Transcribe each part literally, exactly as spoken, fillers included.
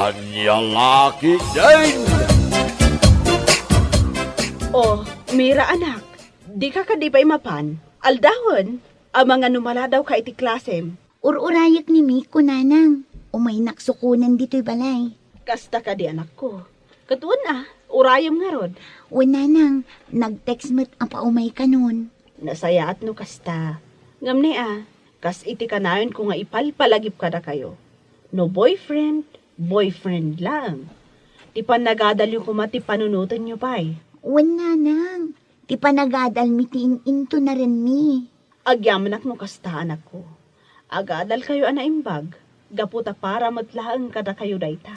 Ania la ketdin? Oh, Mira anak, dika kadi pay mapan? Aldawen, amangan no maladawka iti klasem. Ur-urayek ni Miko, nanang. Umaynak sukonen ditoy balay. Kasta kadi, anakko. Ket wen a, urayem ngarud. Wen, nanang, nag-text met a paumay kanon. Nasayaat no kasta. Ngem ni a, kas iti kanayon ko nga ipalpalagip kadakayo. No boyfriend, boyfriend laeng. Ti panagadalyo koma ti panunotenyo pay. Wen, nanang, ti panagadalmi ti in-intonarenmi. Agyamanak no kasta, anakko. Agadalkayo a naimbag, gapu ta para met laeng kadakayo dayta.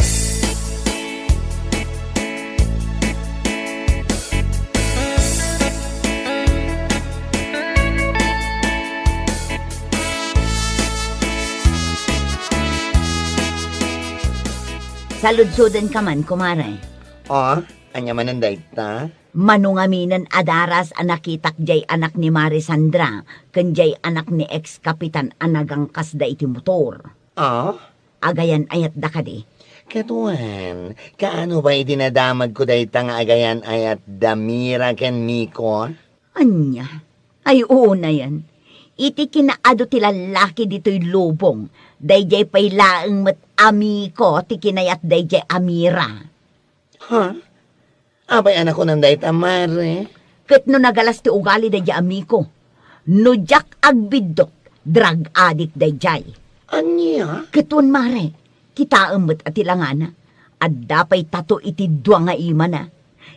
Saludsodenka man, kumare. Ah, ania manen dayta? Mano ngaminen a daras a nakitak jay anak ni Mare Sandra ken jay anak ni ex-kapitan a nagangkasda iti motor. Ah? Agayan-ayatda kadi? Ket wen, kaano pay iti nadamagko dayta nga agayan-ayatda Mira ken Miko? Ania? Ay, unayen. Iti kinaadu ti lallaki ditoy lubong, daydiay pay laeng met a Miko ti kinayat daydiay a Mira. Ha? Apay a nakunan dayta, mare? Ket no nagalas ti ugali daydiay a Miko, no diak agbiddut, drug addict daydiay. Ania? Ket wen, mare, kitaem met a ti langana, adda pay tato iti dua nga imana.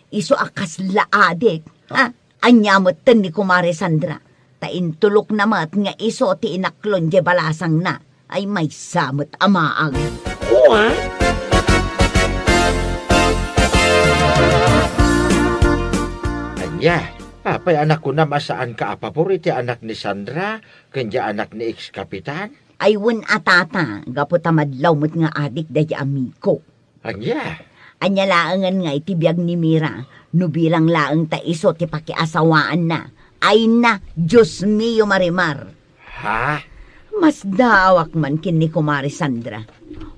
Isu a kasla addict. Ah. Ha? Ania metten ni Kumare Sandra, ta intulokna met nga isu ti inaklon diay balasangna. Ay, maysa met a maag. Kua? Ania, apay a nakunam a saanka a pabor iti anak ni Sandra ken diay anak ni ex-kapitan? Ay, wen a, tata, gapu ta madlaw met nga adik daydiay a Miko. Ania? Ania laengen nga iti biag ni Mira, no bilang laeng ta isu ti pakiasawaanna. Ay na, Dios mio, Marimar! Ha? Masdaawak man ken ni Kumare Sandra.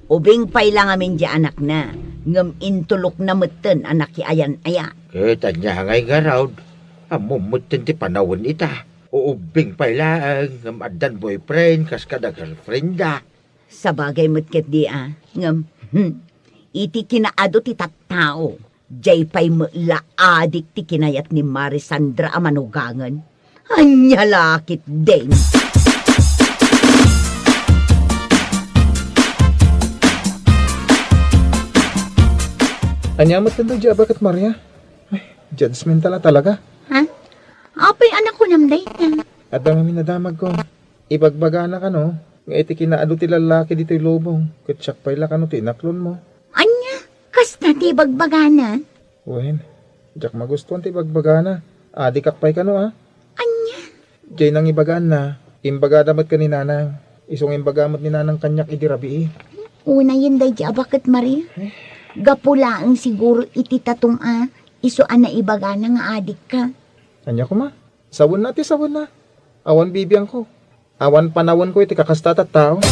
Ubing pay la ngamin diay anakna, ngem intulokna metten a nakiayan-ayat. Ket ania ngay ngarud? Ammom metten ti panawen ita. Ubbing pay laeng, ngem addan boyfriend kas kada girlfriend da. Sabagay met ketdi a, ngem, hmm, iti kinaadu ti tattao, diay pay met la adik ti kinayat ni Mare Sandra a manugangen. Ania la ketdin? Ania met daydiay a baket, Maria? Ay, judgmental a talaga. Ha? Apay a nakunam dayta? Adda ngamin nadamagko. Ibagbagana kano nga iti kinaadu ti lallaki ditoy lubong, ket siak pay la kano ti inaklonmo. Ania? Kasta ti ibagbagana? Wen, diak magustuan ti ibagbagana. Adikak pay kano a. Ania? Diay nangibagaanna, imbagada met ken ni nanang. Isu nga imbaga met ni nanang kaniak idi rabii. Unayen daydiay a baket, Maria. Eh? Gapu laeng siguro iti tatom a isu a naibagana nga adikka. Ania koma? Sawenna ti sawenna. Awan bibiangko. Awan panawenko iti kakasta a tattao.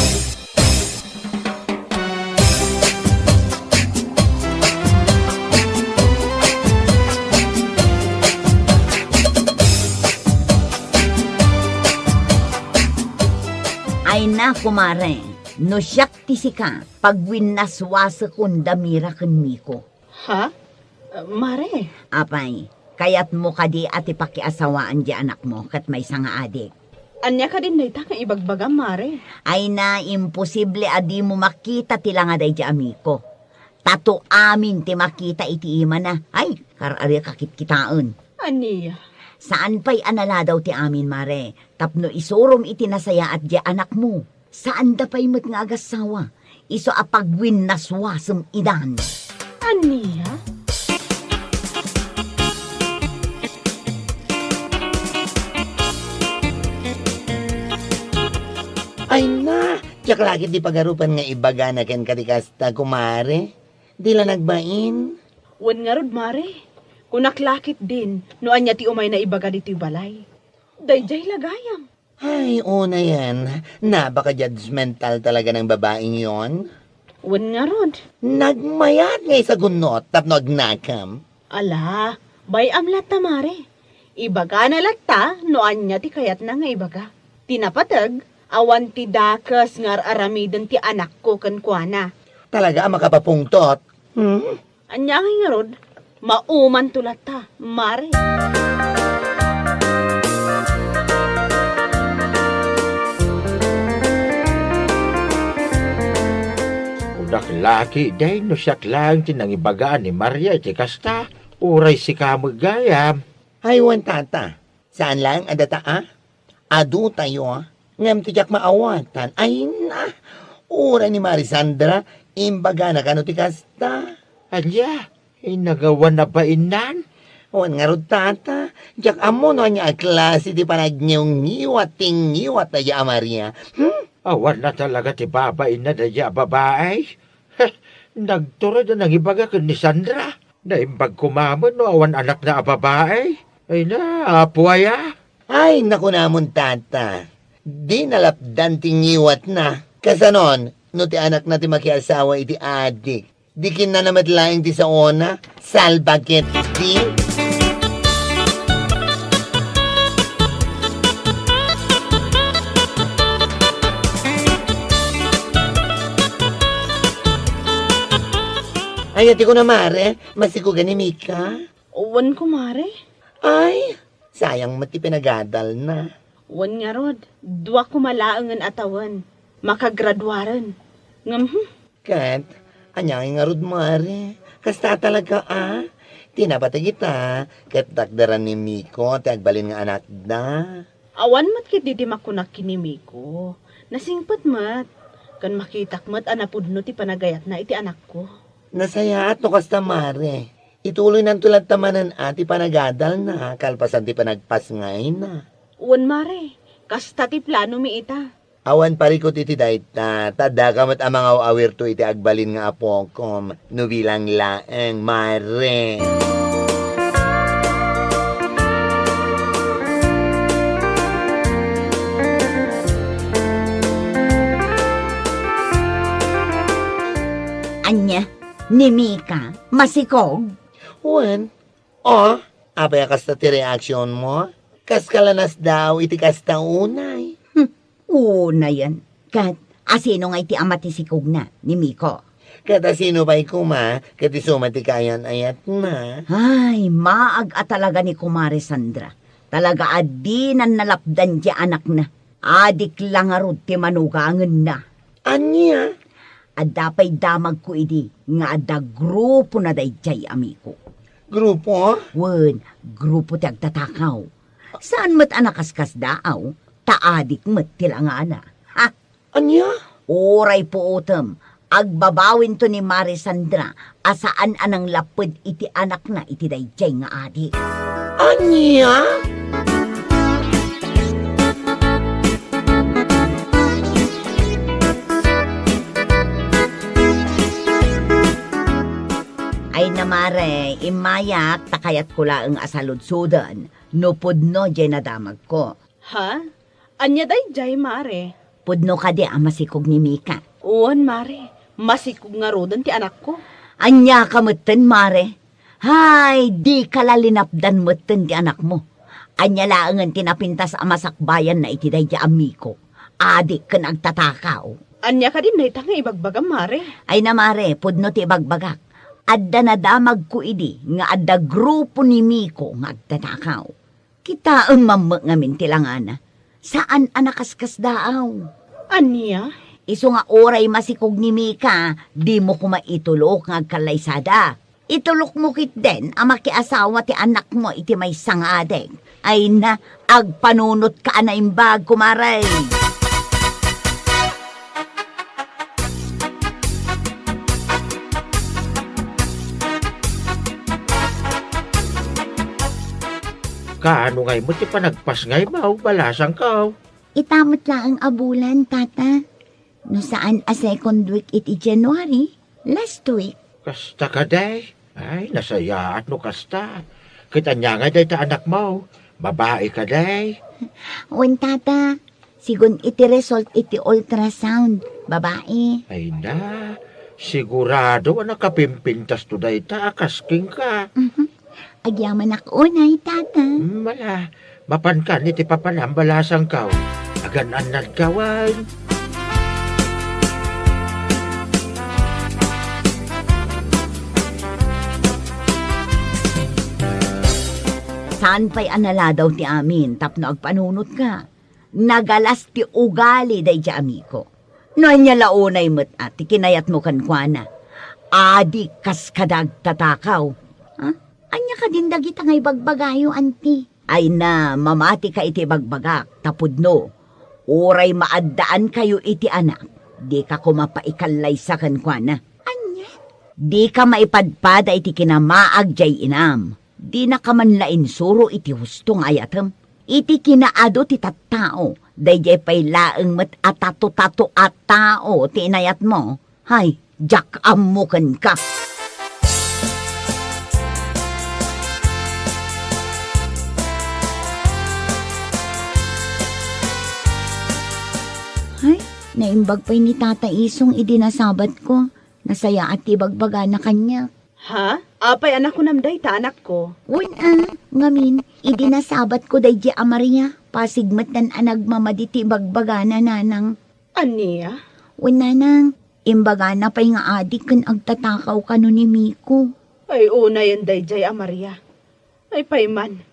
Ay na, kumare, no siak ti sika, pagwinnaswasekon da Mira ken Miko. Ha? Mare? Apay, kayatmo kadi a ti pakiasawaan diay anakmo ket maysa nga adik? Ania kadin dayta nga ibagbagam, Mare? Ay na, imposible a dimo makita ti langa daydiay a Miko. Tato amin ti makita iti imana. Ay, kar-arik a kitkitaen. Ania? Saan pay a naladaw ti amin, Mare, tapno isurom iti nasayaat diay anakmo. Saanda pay met nga agassawa, isu a pagwinnaswasem idan. Ania? Ay na, diak la ketdi pagarupan nga ibagana kenka ti kasta, kumare. Di la nagbain. Wen ngarud, Mare. Kunak la ketdin no ania ti umayna ibaga ditoy balay. Daydiay la gayam. Ay, unayen, napaka-judgmental talaga ng babaeng yon. Wen ngarud. Nagmayat nga isagunnot tapno agnakam. Ala, bay-am latta, Mare. Ibagana latta no ania ti kayatna nga ibaga. Ti napateg, awan ti dakes nga ar-aramiden ti anakko kenkuana. Talaga a makapapungtot? Hmm? Ania ngay ngarud, maumanto latta, Mare. Kunak la ketdi no siak laeng ti nangibaga ni Maria iti kasta, uray sika met gayam. Ay, wen, Tata. Saan laeng a data, a? Adutayo, ngem ti diak maawatan. Ay na, uray ni Mari Sandra, imbagana kano ti kasta. Ania? Inagawan a bainnan? Wen ngarud, Tata, diak ammo no ania a klase ti panagniwngiwat ti ngiwat daydiay a Maria. Hmm? Awan na talaga ti babainna daydiay a babai. Heh, nagtured a nangibaga ken ni Sandra. Naimbag koma met no awan anakna a babai. Ay na, apo aya. Ay, nakunamon, Tata. Di nalapdan ti ngiwatna. Kasanon, no ti anakna ti makiasawa iti adik? Di kinnana met laeng ti saona? Salbaket di. Ay, ati ko na, Mare. Masikugan ni Mika? Wen, kumare. Ay, sayang met ti pinagadalna. Wen ngarud, dua koma laengen a tawen, makagraduaren. Ngem, hmm. Ket, ania ngay ngarud, Mare? Kasta talaga, a? Ti napateg ita, ket dakderan ni Miko ti agbalin nga anakda. Awan met ketdi ti makunak ken ni Miko. Nasingpet met. Ken makitak met a napudno ti panagayatna iti anakko. Nasayaat no kasta, Mare. Ituloynanto latta manen a ti panagadalna kalpasan ti panagpasngayna. Wen, Mare, kasta ti planomi ita. Awan parikut iti dayta, ta addaka met a mangaw-awirto iti agbalin nga apokom, no bilang laeng, Mare. Ania, ni Mika, masikog? Wen. O, apay a kasta ti reaksionmo? Kaska la nasdaaw iti kasta unay? Hmm, unayen. Ket asino ngay ti ama ti sikogna, ni Miko? Ket asino pay koma, ket isu met ti kaayan-ayatna? Ay, maag a talaga ni Kumare Sandra. Talaga a dinan nalapdan ti anakna. Adik la ngarud ti manugangenna. Ania? Adda pay damagko idi nga adda grupona daydiay a Miko. Grupo? Wen, grupo ti agtatakaw. Saan met a nakaskasdaaw, ta adik met ti langana. Ha? Ania? Uray puotem, agbabawinto ni Mare Sandra a saan a nanglapped iti anakna iti daydiay nga adik. Ania? Ay na, Mare, immayak ta kayatko laeng a saludsoden no pudno diay nadamagko. Ha? Ania daydiay, Mare? Pudno kadi a masikog ni Mika? Wen, Mare. Masikog ngaruden ti anakko. Ania ka metten, Mare? Hay, dika la linapdan metten ti anakmo. Ania laengen ti napintas a masakbayanna iti daydiay a Miko? Adik ken agtatakaw. Ania kadi dayta nga ibagbagam, Mare? Ay na, Mare, pudno ti ibagbagak. Adda nadamagko idi nga adda grupo ni Miko nga agtatakaw. Kitaem mammek ngamin ti langana. Saan a nakaskasdaaw. Ania? Isu nga uray masikog ni Mika, dimo koma itulok nga agkallaysada. Itulokmo ketdin a makiasawa ti anakmo iti maysa nga adik. Ay na, agpanunotka a naimbag, kumare. Kaano ngay met ti panagpasngaymo, balasangko? Ita met laeng a bulan, Tata. No saan a second week iti January, last week. Kasta kadi? Ay, nasayaat no kasta. Ket ania ngay dayta anakmo? Babai kadi? Wen, Tata. Sigun iti result iti ultrasound, babai. Ay na, Sigurado a nakapimpintasto dayta a kas kenka. Mhm. Agyamanak unay, Tata. Mala, mapankan iti papanam balasangkaw. Agan-annadkawan. Saan pay a naladaw ti amin tapno agpanunotka? Nagalas ti ugali daydi a Miko. No ania la unay met a ti kinayatmo kenkuana, adi kas kada agtatakaw. Ha? Ania kadin dagita nga ibagbagayo, anti? Ay na, mamatika iti ibagbagak, ta pudno. Uray maaddaankayo iti anak, dika koma paikallaysa kenkuana. Ania? Dika maipadpada iti kinamaag jay inam. Dinaka man la insuro iti husto nga ayatem. Iti kinaadu ti tattao, daydiay pay laeng met a tato-tato a tao ti inayatmo. Hay, diak ammo kenka. Hay, naimbag pay ni Tata Isong idi nasabatko. Nasayaat ti ibagbagana kaniak. Ha? Apay a nakunam dayta, anakko? Wen a, ngamin, idi nasabatko daydi a Maria, pasig metten a nagmamadi ti ibagbagana, nanang. Ania? Wen, nanang, imbagana pay nga adik ken agtatakaw kano ni Miko. Ay, unayen daydiay a Maria. Ay pay man,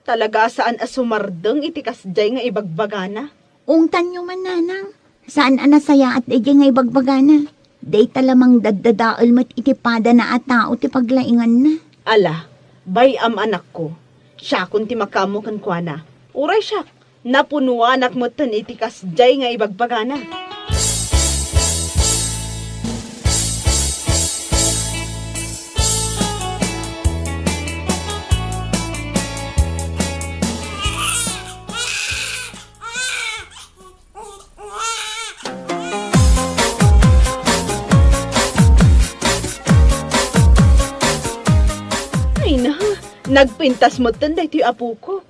talaga a saan a sumardeng iti kasdiay nga ibagbagana. Ungtanyo man, nanang. Saan a nasayaat daydiay nga ibagbagana. Dayta la mangdaddadael met iti padana a tao ti paglainganna. Ala, bay-am, anakko. Siakon ti makaammo kenkuana. Uray siak, napunuanak metten iti kasdiay nga ibagbagana. Ay na, nagpintas metten daytoy apokok.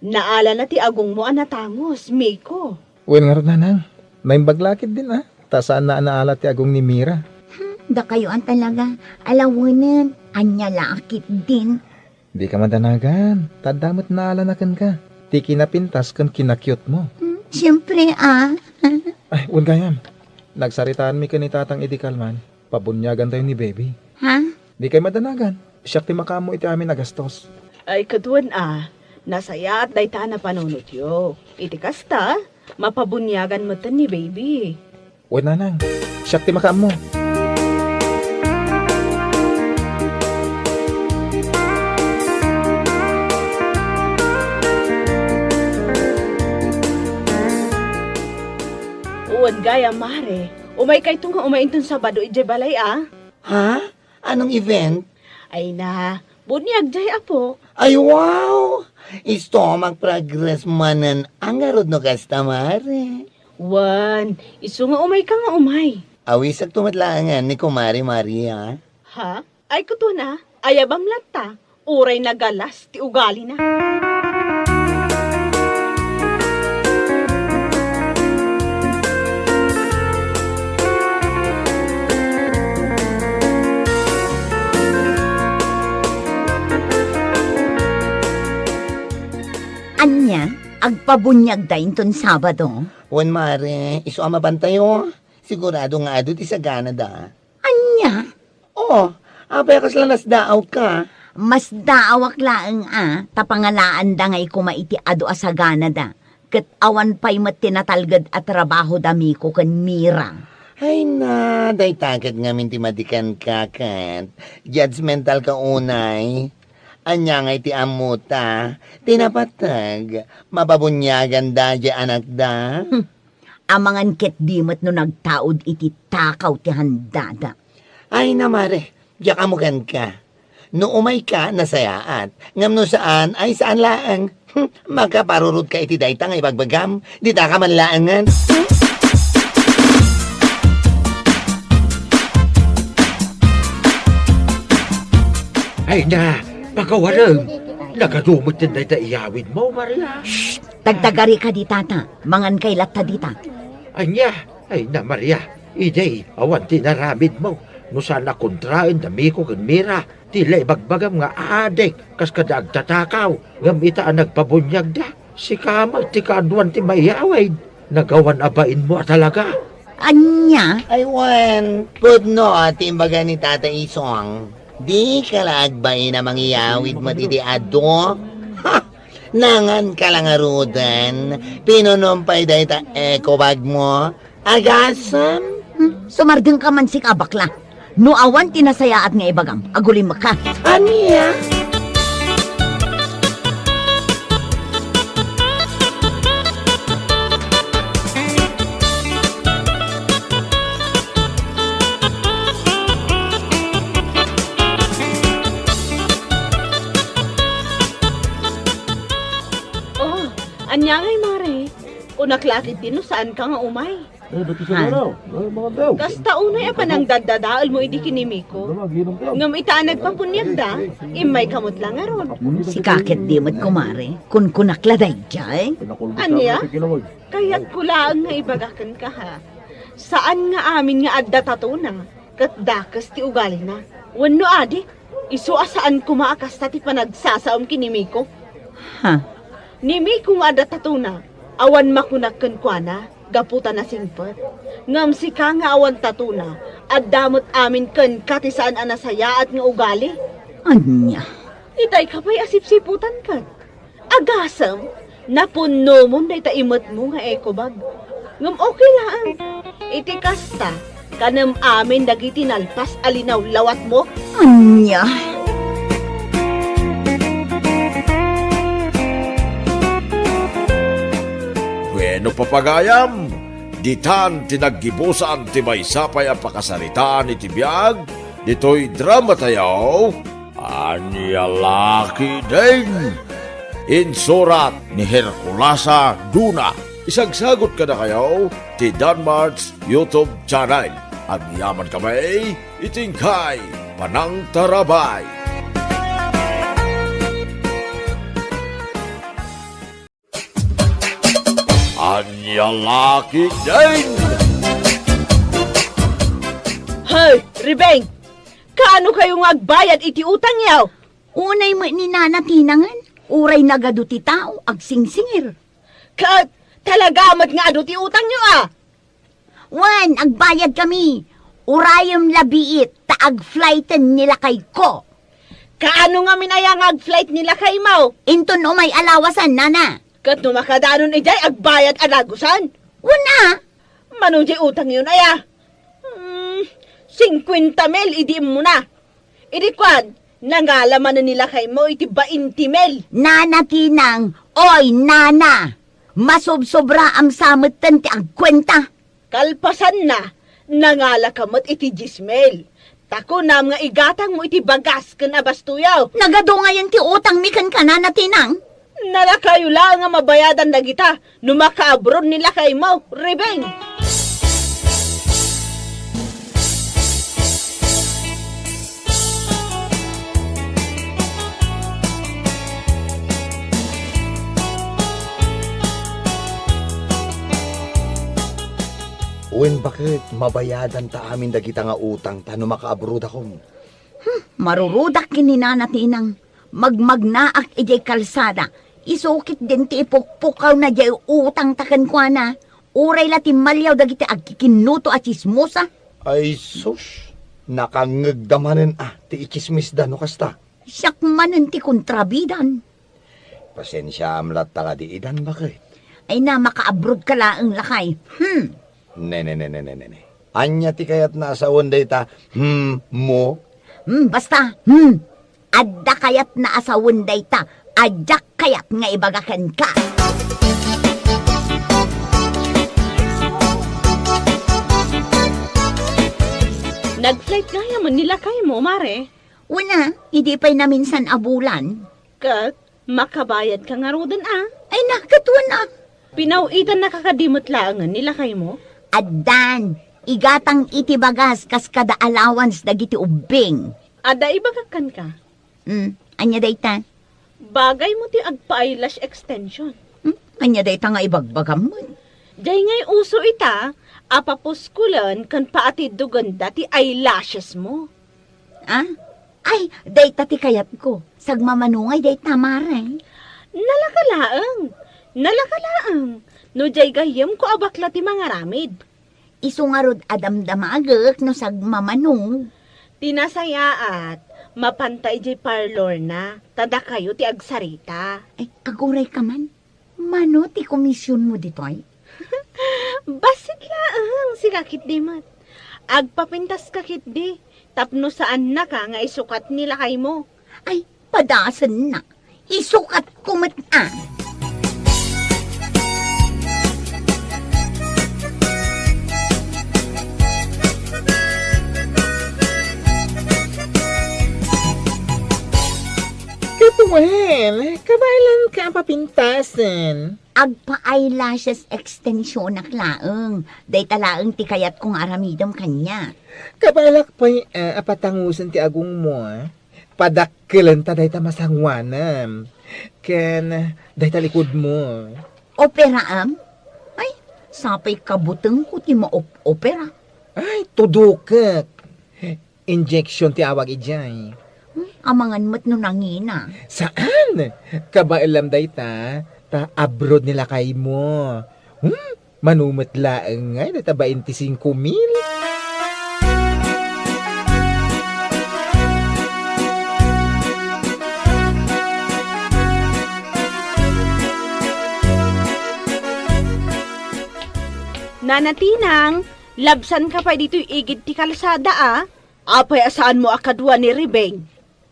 Naalana ti agongmo a natangos, Miko. Wen ngarud, nanang, naimbag la ketdin a, ta saanna a naala ti agong ni Mira. Hmm, dakayo a talaga, alawenen, ania la a ketdin. Dika madanagan, ta adda met naalana kenka ti kinapintas ken kina-cute mo. Hmm, siempre a. Ay, wen gayam, nagsaritaanmi ken ni Tatang idi kalman. Pabuniagantayo ni Baby. Ha? Dikay madanagan. Siak ti makaammo iti amin a gastos. Ay, ket wen a, nasayaat dayta a napanunotyo. Iti kasta, mapabuniagan metten ni Baby. Wen, nanang, siak ti makaammo. Wen gayam, Mare, umaykayto nga umay inton Sabado idiay balay a. Ha? Anong event? Ay na, buniag jay apo. Ay, wow! Isu a mag-progress manen a ngarud no kasta, Mare. Wen, isu nga umayka nga umay. Awisakto met laengen ni Kumare Maria. Ha? Ay, kuto na. Ayabam latta. Uray nagalas ti ugalina. Ania, agpabuniagda inton Sabado? Wen, Mare, isu a mapantayo. Sigurado nga adu ti saganada. Ania? Oo, apay a kasla nasdaawka? Masdaawak laeng a, ta pangalaanda ngay koma iti adu a saganada, ket awan pay met ti natalged a trabaho da Miko ken Mira. Ay na, dayta ket ngamin ti madi kenka ket judgmental ka unay. Ania ngay ti ammota? Ti napateg, mapabuniaganda jay anakda? Hmm. Amangan ket di met no nagtaud iti takaw ti handada. Ay na, Mare, diak ammo kenka. No umayka, nasayaat. Ngem no saan, ay saan laeng. Hmm, makaparurodka iti dayta nga ibagbagam. Ditaka man laengen. Ay na, pakawarem. Nagadu met dayta iyawidmo, Maria. Shh! Tagtagari ka di, Tata. Mangan kay latta dita. Ania? Ay na, Maria. Idi, awan ti inaramidmo. No saan a kontraen da Miko ken Mira, ti la ibagbagam nga adik, kas kada agtatakaw, ngem ita a nagpabunyagda, sika met ti kaaduan ti maiyawid. Nagawan a bainmo a talaga. Ania? Ay, wen, pudno ti imbaga ni Tata Isong. Dika la agbain a mangiyawid met iti adu. Ha! Nangan ka la ngaruden, pinunom pay dayta eco bag mo. Agasem? Hmm, sumardengka man sika, bakla. No awan ti nasayaat nga ibagam, agulimekka. Ania? Oh, ania ngay, Mare? Kunak la ketdi no saanka nga umay. Eh, ba't isa Han. na raw? Eh, mga daw. Kasta unay a panangdaddadaelmo idi ken ni Miko. Wala, ginom ka. Ngem ita a nagpabunyagda, immayka met la ngarud. Sika ketdi met, kumare. Kunkunak la daydiay. Pinakulbos Ania? Sa akin, kilawag. Kayatko laeng nga ibaga kenka, ha. Saan nga amin nga adda tatona, ket dakes ti ugalina. Wenno adi, isu a saan koma a kasta ti panagsasaom ken ni Miko. Ha? Ni Miko nga adda tatona, awan makunak kenkuana, gapu ta nasingpet. Ngem sika nga awan tatona, adda met amin kenka ti saan a nasayaat nga ugali. Ania? Itayka pay a sipsiputan ket. Agasem, napunnomon dayta imetmo nga eco bag. Ngem okay laeng. Iti kasta, kanem amin dagiti nalpas a linawlawatmo. Ania? Bueno, papagayam, ditan ti naggibusan ti maysa pay a pakasaritaan iti biag ditoy dramatayo. Ania la ketdin? Insurat ni Herculasa Duna. Isagsagut kadakayo ti Danmart's YouTube channel. Agyamankami iti inkay panangtarabay. Ania la ketdin? Hey, Ribeng! Kaano kayo nga agbayad iti utangyo? Unay met ni Nana Tinangen, uray nagadu ti tao, agsingsingir. Ket talaga met nga adu ti utangyo, a? Wen, agbayad kami. Urayem la biit ta agflighten ni lakayko. Kaano ngamin aya nga agflight ni lakaymo? Inton umay a lawasan, Nana. Ket no makadanon idiay agbayad a dagusan? Wen a. Mano diay utangyon aya? Hmm, singkuenta mil idi immuna. Idi kuan, nangala manen ni lakaymo iti bainti mil. Nana Tinang, oy, Nana! Masobsobraam sa metten ti agkuenta. Kalpasanna, nangalaka met iti dies mil. Ta kunam nga igatangmo iti bagas ken a bastoyo. Nagadu ngayen ti utangmi kenka, Nana Tinang. Nalakayo laeng a mabayadan dagita no makaabroad ni lakaymo, Ribeng. Wen, baket mabayadanta amin dagita nga utangta no makaabroadakom. Hmm, marurudak ken ni Nana Tinang. Magmagnaak idiay kalsada. Isu ketdin ti ipukpukawna diay utangta kenkuana. Uray la timmaliaw dagiti agkikinnuto a tsismosa. Ay sus, nakangngegda manen a ti itsismisda no kasta. Siak manen ti kontrabidan. Pasensiaam latta kadi idan, baket. Ay na, makaabroadka laeng, lakay. Hmm. Ne, ne, ne, ne, ne, ne, ne. Ania ti kayatna a sawen dayta, hmm, mo? Hmm, basta, hmm. Adda kayatna a sawen dayta, a diak kayat nga ibaga kenka. Nag-flight gayam ni lakaymo, Mare? Wen a, idi pay naminsan a bulan. Ket makabayadka ngaruden a? Ay, naket wen a. Pinaw-itannaka kadi met laengen ni lakaymo? Addan, igatang iti bagas kas kada allowance dagiti ubbing. Adda ibagak kenka. Hmm, ania dayta? Bagaymo ti agpa-eyelash extension. Hmm, ania dayta nga ibagbagam met? Diay ngay uso ita, a papuskulen ken paatiddogenda ti eyelashesmo. Ah? Ay, dayta ti kayatko. Sagmamano ngay dayta, mare. Nalaka laeng. Nalaka laeng. No diay gayyemko a bakla ti mangaramid. Isu ngarud a damdamagek no sagmamano. Ti nasayaat, mapanta idiay parlorna, ta dakayo ti agsarita. Ay, agurayka man. Mano ti komisionmo ditoy? Bassit laeng, sika ketdi met. Agpapintaska ketdi, tapno saannaka nga isukat ni lakaymo. Ay, padasennak. Isukatko met a. Ket wen, kabaelanka a papintasen. Agpa-eyelashes extensionak laeng. Dayta laeng ti kayatko nga aramidem kaniak. Kabaelak pay, a, a patangosen ti agongmo, a. Padakkelenta dayta masangoanam. Ken dayta likodmo. Operaam? Ay, sapay kabutengko ti maop-opera. Ay, tudokek. Injection ti awag idiay. Hmm, amangan met no nangina. Saan? Kabaelam dayta, ta abroad ni lakaymo. Hmm? Mano met laeng ngay dayta baintisingko mil? Nana Tinang, labsanka pay ditoy igid ti kalsada, a? Apay a saanmo a kadua ni Ribing?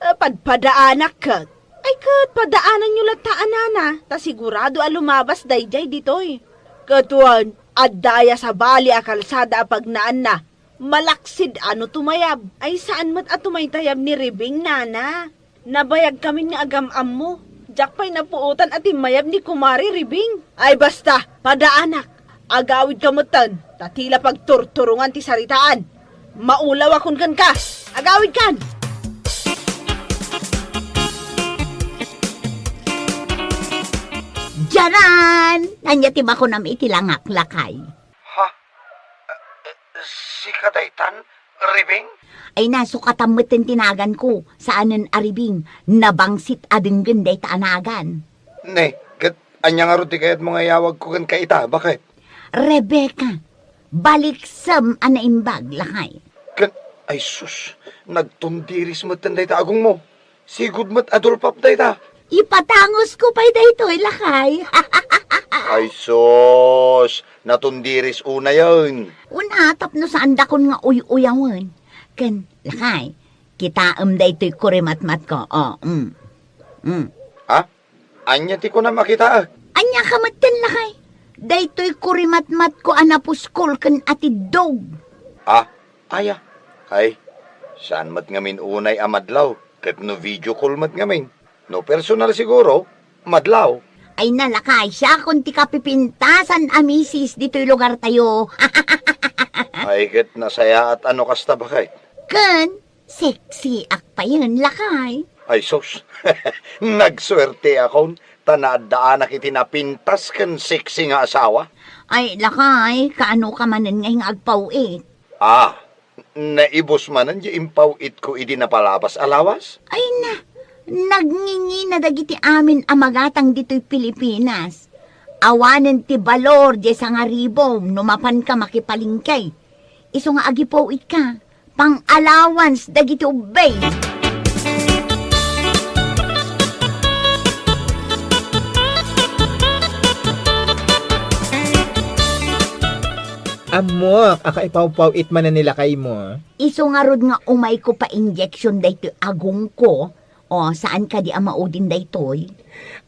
A, padpadaanak ket. Ay ket, padaananyo latta a nana, ta sigurado a lumabas daydiay ditoy. Ket wen, adda aya sabali a kalsada a pagnaanna. Malaksid a no tumayab. Ay saan met a tumaytayab ni Ribing, nana. Nabayagkamin nga agam-ammo. Diak pay napuotan a timmayab ni Kumare Ribing. Ay basta, padaanak. Agawidka metten, ta tila pagturturungan ti saritaan. Maulawakon kenka. Agawidkan! Dianan! Ania ti makunam iti langak, lakay? Ha? Eh, eh, sika daytan, Ribing? Ay, nasukatam metten ti naganko. Saanen a Ribing. Nabangsit a denggen dayta a nagan. Ne, ket ania ngarud ti kayatmo nga iyawagko kenka ita, baket? Rebecca, baliksem a naimbag, lakay. Ken, ay sus, nagtundiris metten dayta agongmo. Sigud met a dulpap dayta. Ipatangosko pay daytoy, lakay. Ay sus, natundiris unayen. Una, tapno saandakon nga uy-uyawen. Ken, lakay, kitaem daytoy kurimatmatko. O, mm. Mm. Ha? Ania ti kunam a kitaek? Ania ka metten, lakay? Daytoy kurimatmatko a napuskol ken atiddog. Ah, aya. Ay, saan met ngamin unay a madlaw, ket no video call met ngamin. No personal siguro, madlaw. Ay na, lakay, siakon ti kapipintasan a misis ditoy lugartayo. Ay, ket nasayaat a no kasta, baket. Ken, Sexiak payen, lakay. Ay sus, nagsuerteakon, ta naaddaanak iti napintas ken sexy nga asawa. Ay, lakay, kaano ka manen ngay nga agpaw-it? Ah, naibus manen di impaw-itko idi napalabas a lawas? Ay na, nagngingina dagiti amin a magatang ditoy Pilipinas. Awanen ti balor di sangaribom no mapanka makipalengke. Isu nga agipaw-itka, pang-allowance dagiti ubbing. Ammok a kaipawpaw-it manen ni lakaymo. Isu ngarud nga umayko pa-injection daytoy agongko. O, saan kadi a maudin daytoy?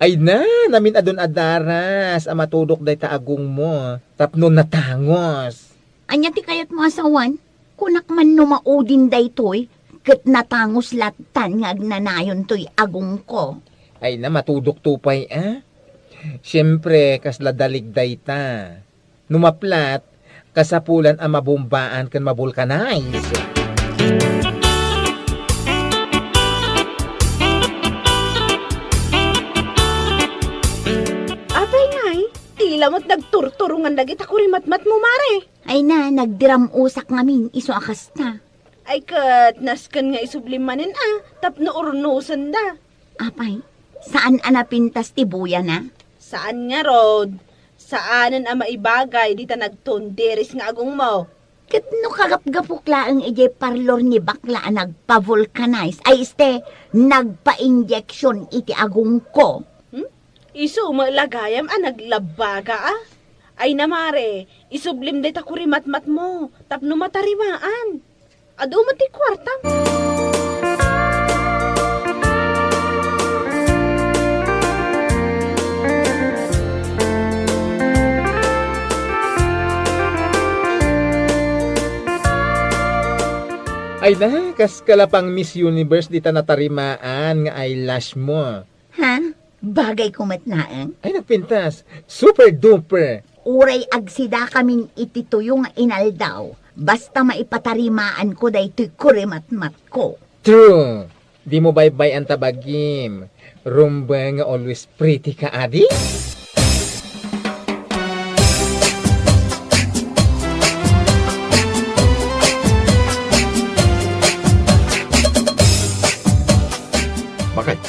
Ay na, namin adun a daras a matudok dayta agongmo tapno natangos. Ania ti kayatmo a sawen? Kunak man no maudin daytoy, ket natangos lattan nga agnanayon toy agongko. Ay na, matudok to pay, a? Siempre, kasla dalig dayta. No maplat, kasapulan a mabombaan ken mabulkanize. Apay ngay, tila met nagturturongan dagita kurimatmatmo, mare. Ay na, nagdiram-usak ngamin, isu a kasta. Ay ket, nasken nga isublim manen a, tapno urnosenda. Apay, saan a napintas ti buyana? Saan ngarud. Saanen a maibagay dita nagtundiris nga agongmo. Ket no kagapgapok laeng idiay parlor ni bakla a nagpa-vulcanize, ay este, nagpa-injection iti agongko. Hmm? Isu met la gayam a naglabbaga a? Ay na mare, isublim dayta kurimatmatmo tapno matarimaan. Adu met ti kuartam. Ay na, kas kalapang Miss Universe dita natarimaan nga eyelash mo. Ha? Bagayko met laeng? Ay, nagpintas. Super duper. Uray agsidakamin iti tuyo nga inaldaw, basta maipatarimaanko daytoy kurimatmatko. True. Dimo baybay-an ta bagim. Rumba nga always pretty ka, adi? Bakit?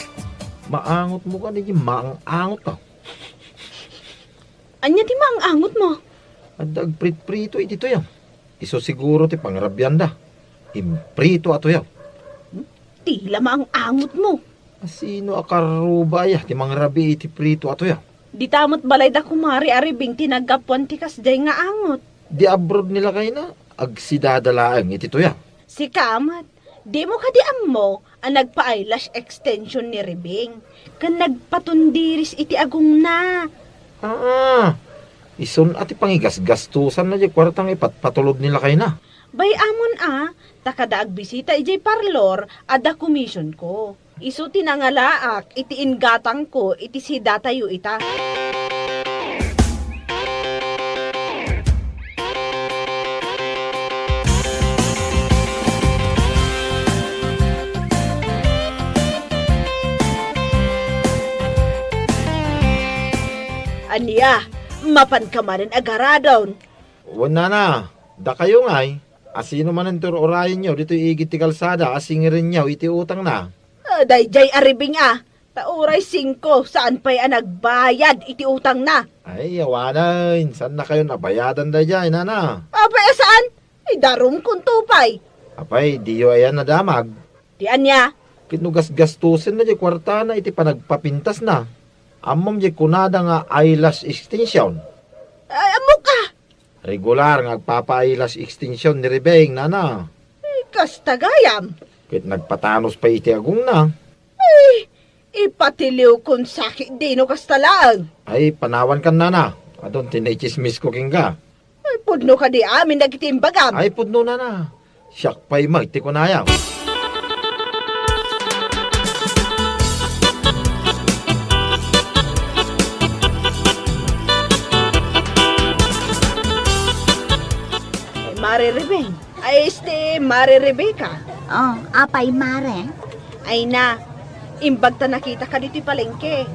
Maangotmo ka, di maang-angot ka. Ania ti maang-angotmo? Adda agpritprito iti tuyaw. Isu siguro ti pangrabianda. Imprito a tuyaw. Hmm? Ti la maang-angotmo. Asino a karruba aya ti mangrabi iti prito a tuyaw? Dita met balay da kumare a Ribing ti naggapuan ti kasdiay nga angot. Di abroad ni lakayna, agsidada laeng iti tuyaw. Sika met, dimo kadi ammo a nagpa-eyelash extension ni Ribing ken nagpatundiris iti agongna? Aa, isun a ti pangigasgastosanna diay kuarta nga ipatpatulod ni lakayna. Bay-amon a, ta kada agbisita idiay parlor, adda komisionko. Isu ti nangalaak iti inggatangko iti sidatayo ita. Ania, mapanka manen agaradon? Wen, nana, dakayo ngay, asino manen ti ur-urayenyo ditoy igid ti kalsada a singirenyo iti utangna? Ah, daydiay a Ribing a, ta uray singko, saan pay a nagbayad iti utangna. Ay, awanen, saannakayon a bayadan daydiay, nana. Apay a saan? Idarumkonto pay. Apay, diyo aya nadamag? Ti ania? Ket no gasgastosenna diay kuartana iti panagpapintasna, ammom diay kunada nga eyelash extension? Ay, ammok a! Regular nga agpapa-eyelash extension ni Ribing, nana. Ay, kasta gayam. Ket nagpatanos pay iti agongna. Ay, ipatiliwkon sakit dino kasta laeng. Ay, panawankan, nana. Adun ti naitsismisko kenka. Ay, pudno kadi amin dagiti imbagam. Ay, pudno, nana. Siak pay met ti kunayo. Mare Ribing. Ay, este, Mare Rebecca. Oh, apay, Mare? Ay na, imbag ta nakitaka ditoy palengke.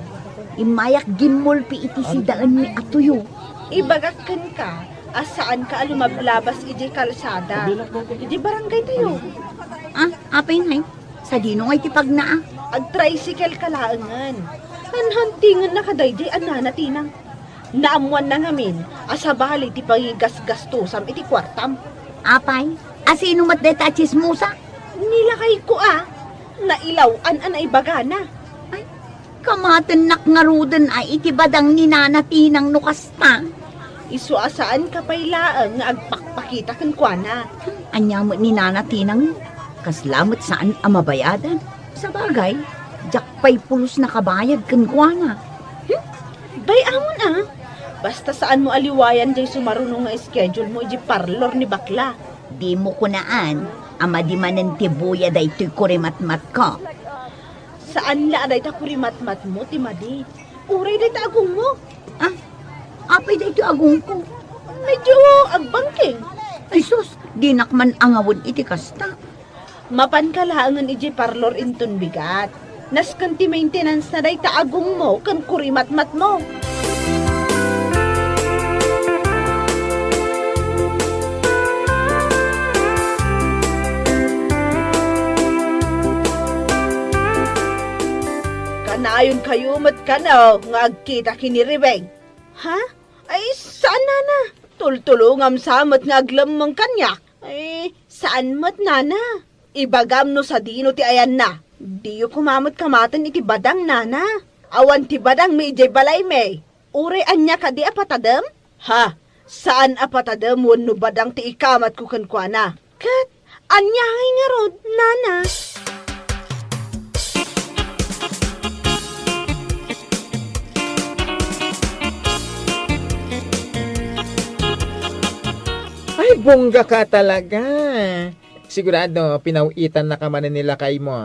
Immayak gimmulpi iti sidaenmi a tuyo. Ibagak kenka a saanka a lumablabas idiay kalsada. Idiay barangay tayo. Ah, apay ngay? Sadino ngay ti pagna a? Agtricycle ka laengen. Hanhantingenna kadaydiay a nanatinang. Naammoanna ngamin a sabali ti pangigasgastosam iti kuartam. Apay, asino met dayta a tsismosa? Ni lakayko a, nailaw-an a naibagana. Ay, kamatennak ngaruden a iti badang ni Nana Tinang no kasta. Isu a saanka pay laeng nga agpakpakita kenkuana. Ania met ni Nana Tinang? Kasla met saan a mabayadan. Sabagay, diak pay pulos nakabayad kenkuana. Hmm? Bay-amon a, basta saanmo a liwayan diay sumaruno nga schedule mo idiay parlor ni bakla. Dimo kunaan a madi manen ti buya daytoy kurimatmatko. Saan la a dayta kurimatmatmo ti madi. Uray dayta agongmo. Ah, apay daytoy agongko? Medyo agbangkeng. Ay sus, dinak man angawed iti kasta. Mapanka laengen idiay parlor inton bigat. Nasken ti maintenance na dayta agongmo ken kurimatmatmo. Ayonkayo met kano nga agkita ken ni Ribeng? Ha? Ay, saan, nana. Tultulongam sa met nga aglemmeng kaniak. Ay, saan met, nana. Ibagam no sadino ti ayanna. Diyo koma met kamaten iti badang, nana. Awan ti badangmi idiay balaymi. Uray ania kadi a patadem? Ha? Saan a patadem wenno badang ti ikamatko kenkuana? Ket ania ngay ngarud, nana? Ay, bongga ka talaga. Sigurado, pinaw-itan na ka manen ni lakay mo.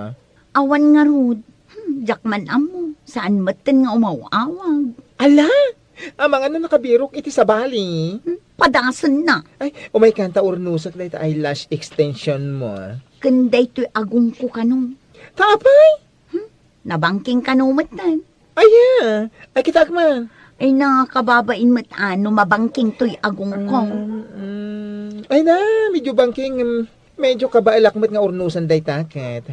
Awan ngarud. Hmm, diak man ammo. Saan metten nga umaw-awag. Ala! Amangan no nakabirok iti sabali. Hmm, padasen na. Ay, umay kanta urnosek dayta eyelash extension mo. Ken daytoy agongko kano. Ta apay? Hmm, nabangking kano metten. Aya, ay kitak man. Ay, nakababain met ano mabangking toy agongko. Mm, mm. Ay na, medyo bangking, mm, medyo kabaelak met nga urnosan dayta ket.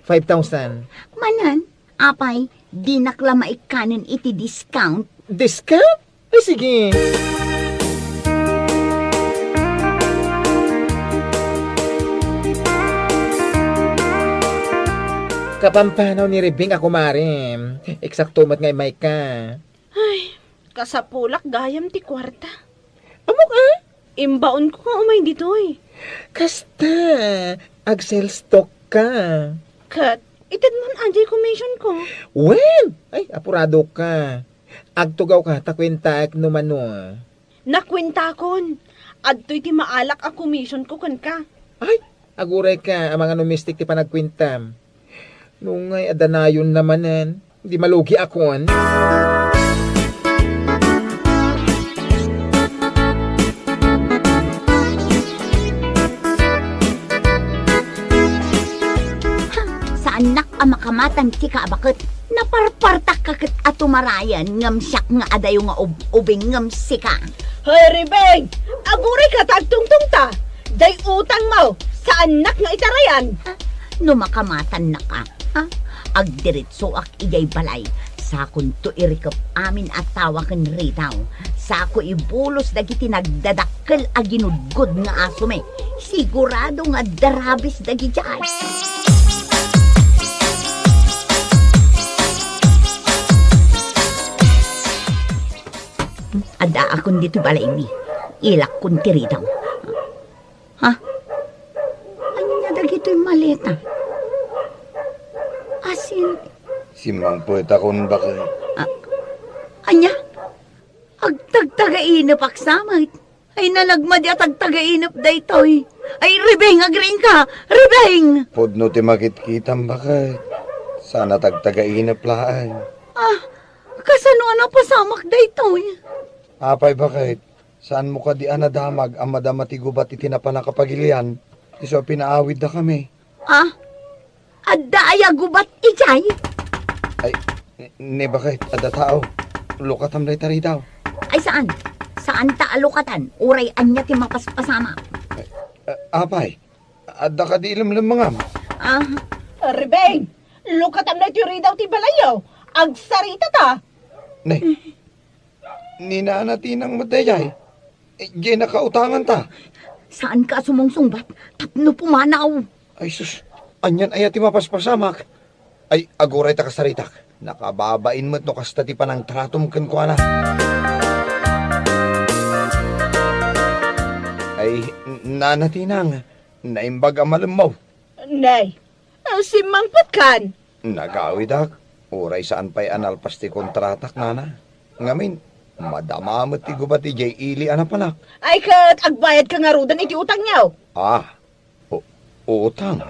Five thousand. Manen, apay, dinak la maikkanen iti discount. Discount? Ay, sige. Kapampanaw ni Ribing a kumare. Eksakto met nga imayka. Ay, kasapulak gayam ti kuarta. Ammok a? Imbaonko nga umay ditoy. Kasta, ag-sales talk ka. Ket, itedmon a diay commission ko. Wen! Ay, apurado ka. Agtugawka ta kuentaek no mano. Nakuentakon. Adtoy ti maalak a commission ko kenka. Ay, aguray ka, amangan no mistik ti panagkuentam. Nungay adda nayon na manen, di malugiakon. Saannak a makamatan ti kaabaket. Naparpartak ka ket a tumarayan ngem siak nga adayo nga ub-, ubing ngem sika. Hoy, Ribeng! Aguray ka ta agtungtungta! Diay utangmo, saannak nga itarayan! Ah, no makamatan naka, ha? Agdiritsoak idiay balay. Sakonto irikep amin a tawa ken ridaw. Sako ibulos dagiti nagdadakkel a ginudgod nga asomi. Sigurado nga adda rabies dagidiay. Addaakon ditoy balaymi. Ilakkon ti ridaw. Ha? Ania dagitoy maleta? Asin? Simmangpetakon, baket. Ah, ania? Agtagtagainep ak sa met. Ay, nalagmadi a tagtagainep daytoy. Ay, Ribeng, agriingka! Ribeng! Pudno ti makitkitam, baket. Saan a tagtagainep laeng. Ah, kasano a napasamak daytoy? Apay, baket? Saanmo kadi a nadamag a madama ti gubat iti napanak a pagilian? Isu a pinaawidda kami. Ah? Adda aya gubat idiay? Ay, ne, baket, adda tao. Lukatam dayta ridaw. Ay, saan? Saanta a lukatan? Uray ania ti mapaspasamak? Ay, a-, apay? Adda kadi ilemlemmengam? Ah. Ribeng, lukatam daytoy ridaw ti balayyo. Agsaritata. Ne, ni Nana Tinang met daydiay. Eh, diay nakautanganta. Saanka a sumungsungbat tapno pumanaw. Ay sus, anian aya ti mapaspasamak? Ay, aguray ta kasaritak. Nakababain met no kasta ti panangtratom kenkuana. Ay, n-, Nana Tinang, naimbag a malemmaw. Nay, Ah, simmangpetkan? Nagawidak, uray saan pay a nalpas ti kontratak, nana. Ngamin, madama met ti gubat idiay ili a napanak. Ay, ket agbayadka ngaruden iti utangyo? Ah, u-, utang?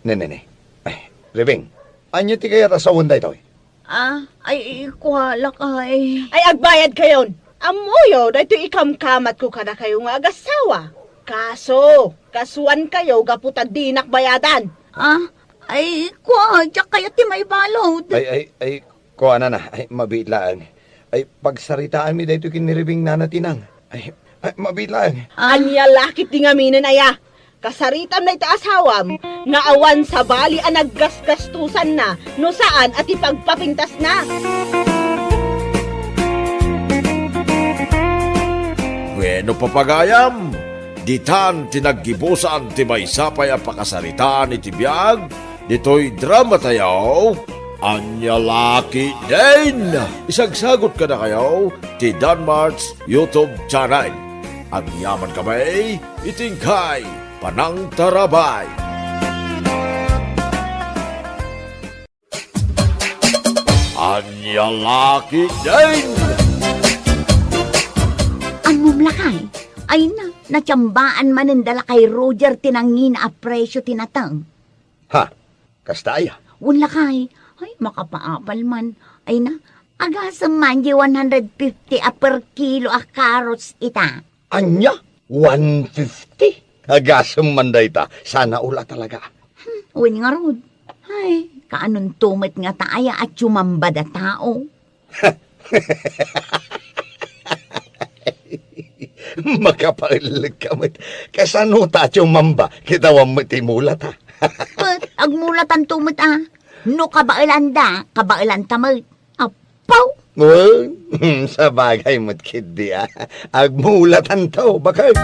Ne, ne, ne. Ay, Ribing, ania ti kayat a sawen daytoy? Ah, ay, kua, lakay. Ay, agbayadkayon. Ammoyo, daytoy ikamkamatko kadakayo nga agassawa. Kaso, kasuankayo gapu ta dinak bayadan. Ah, ay, kua, diak kayat ti maibalud. Ay, ay, ay, kua, nana, ay, mabiit laeng. Ay, pagsaritaanmi daytoy ken ni Ribing, Nana Tinang. Ay, ay, mabiit laeng. Ah. Ania la ketdi ngaminen, aya? Kasaritam dayta asawam nga awan sabali a naggasgastosanna no saan a ti pagpapintasna. Wenno, papagayam, ditan ti naggibusan ti maysa pay a pakasaritaan iti biag ditoy dramatayo, Ania La Ketdin! Isagsagot kadakayo ti Danmart's YouTube channel. Agyaman kami iti inkay panangtarabay. Ania La Ketdin! Ammom, lakay, ay na, natiambaan manen da lakay Roger ti nangina a presio ti nateng. Ha? Kasta aya? Wen, lakay. Ay, makapaapal man. Ay na, agasem man di one hundred fifty a per kilo a carrots ita. Ania? One fifty? Agasem man dayta. Sana all a talaga. Hmm, wen ngarud. Ay, kaanonto met ngata aya a tiumamba da tao? Makapaellek ka met. Kasano ta tiumamba? Kita awan met ti mulat, ha? Ket agmulatanto met, a. No kabaelanda, kabaelanta met. Apo! Wen, sabagay met ketdi, a. Agmulatanto, baket.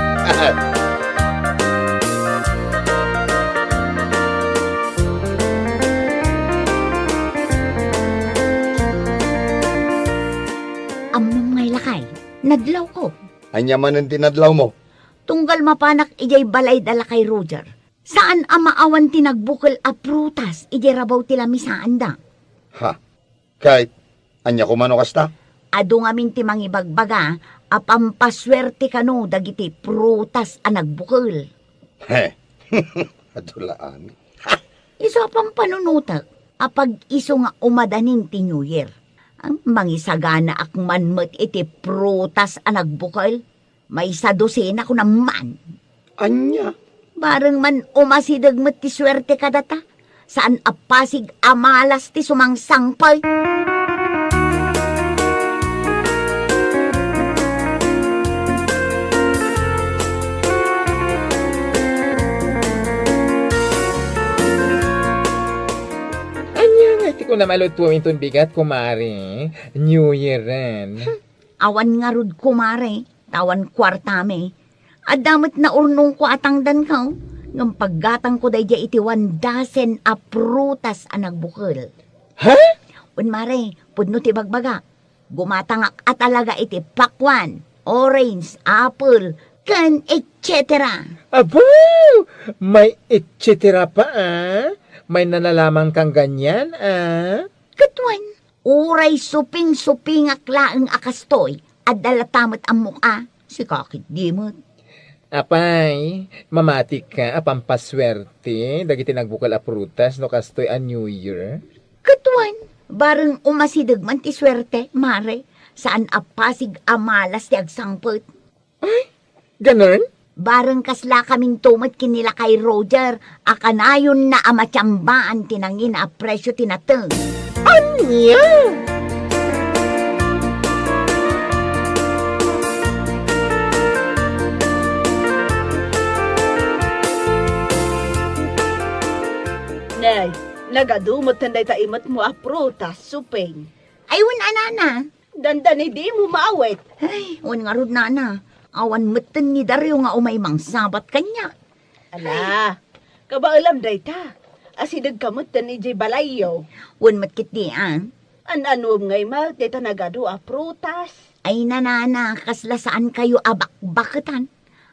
Ammom ngay, lakay, nadlawko. Ania manen ti nadlawmo? Tunggal mapanak idiay balay da lakay Roger, saan a maawan ti nagbukel a prutas idiay rabaw ti lamisaanda. Ha? Ket ania koma no kasta? Adu ngamin ti mangibagbaga a pampasuerte kano dagiti prutas a nagbukel. He, adu la amin. Ha! Isu a pampanunotek a pag-isu nga umadanin ti New Year. Ang mangisaganaak man met iti prutas a nagbukel. Maysa dosena kunam man. Ania? Bareng man umasideg met ti suerte kadata. Saan a pasig a malas ti sumangsangpet. Ania nga ti kunam a lutuem inton bigat, kumare? New Year-en. Hmm. Awan ngarud, kumare, ta awan kuartami. Adda met naurnongko a tangdanko, ngem paggatangko daydiay iti one dozen a prutas a nagbukel. Ha? Wen, mare, pudno ti bagbaga. Gumatangak a talaga iti pakwan, orange, apple, ken et cetera. Apo! May et cetera pa, a? May nalalaman kang ganyan, a? Ket wen, uray suping-supingak laeng a kastoy, adda latta met ammok a, sika ketdi met. Apay, mamatika a pampasuerte dagiti nagbukel a prutas no kastoy a New Year? Ket wen, bareng umasideg man ti suerte, mare, saan a pasig a malas ti agsangpet. Ay, ganun? Bareng kaslakaminto met ken ni lakay Roger a kanayonna a matiambaan ti nangina a presio ti nateng. Ania? Nay, nagadu metten dayta imetmo a prutas, suping. Ay, wen a, nana. Dandani dimo maawet. Ay, wen ngarud, nana. Awan metten ni Dario nga umay mangsabat kaniak. Ala, kabaelam dayta. Asidegka metten idiay balayyo. Wen met ketdi, a. An-anuem ngay met dayta nagadu a prutas? Ay, nana, kasla saankayo a bakbaketan.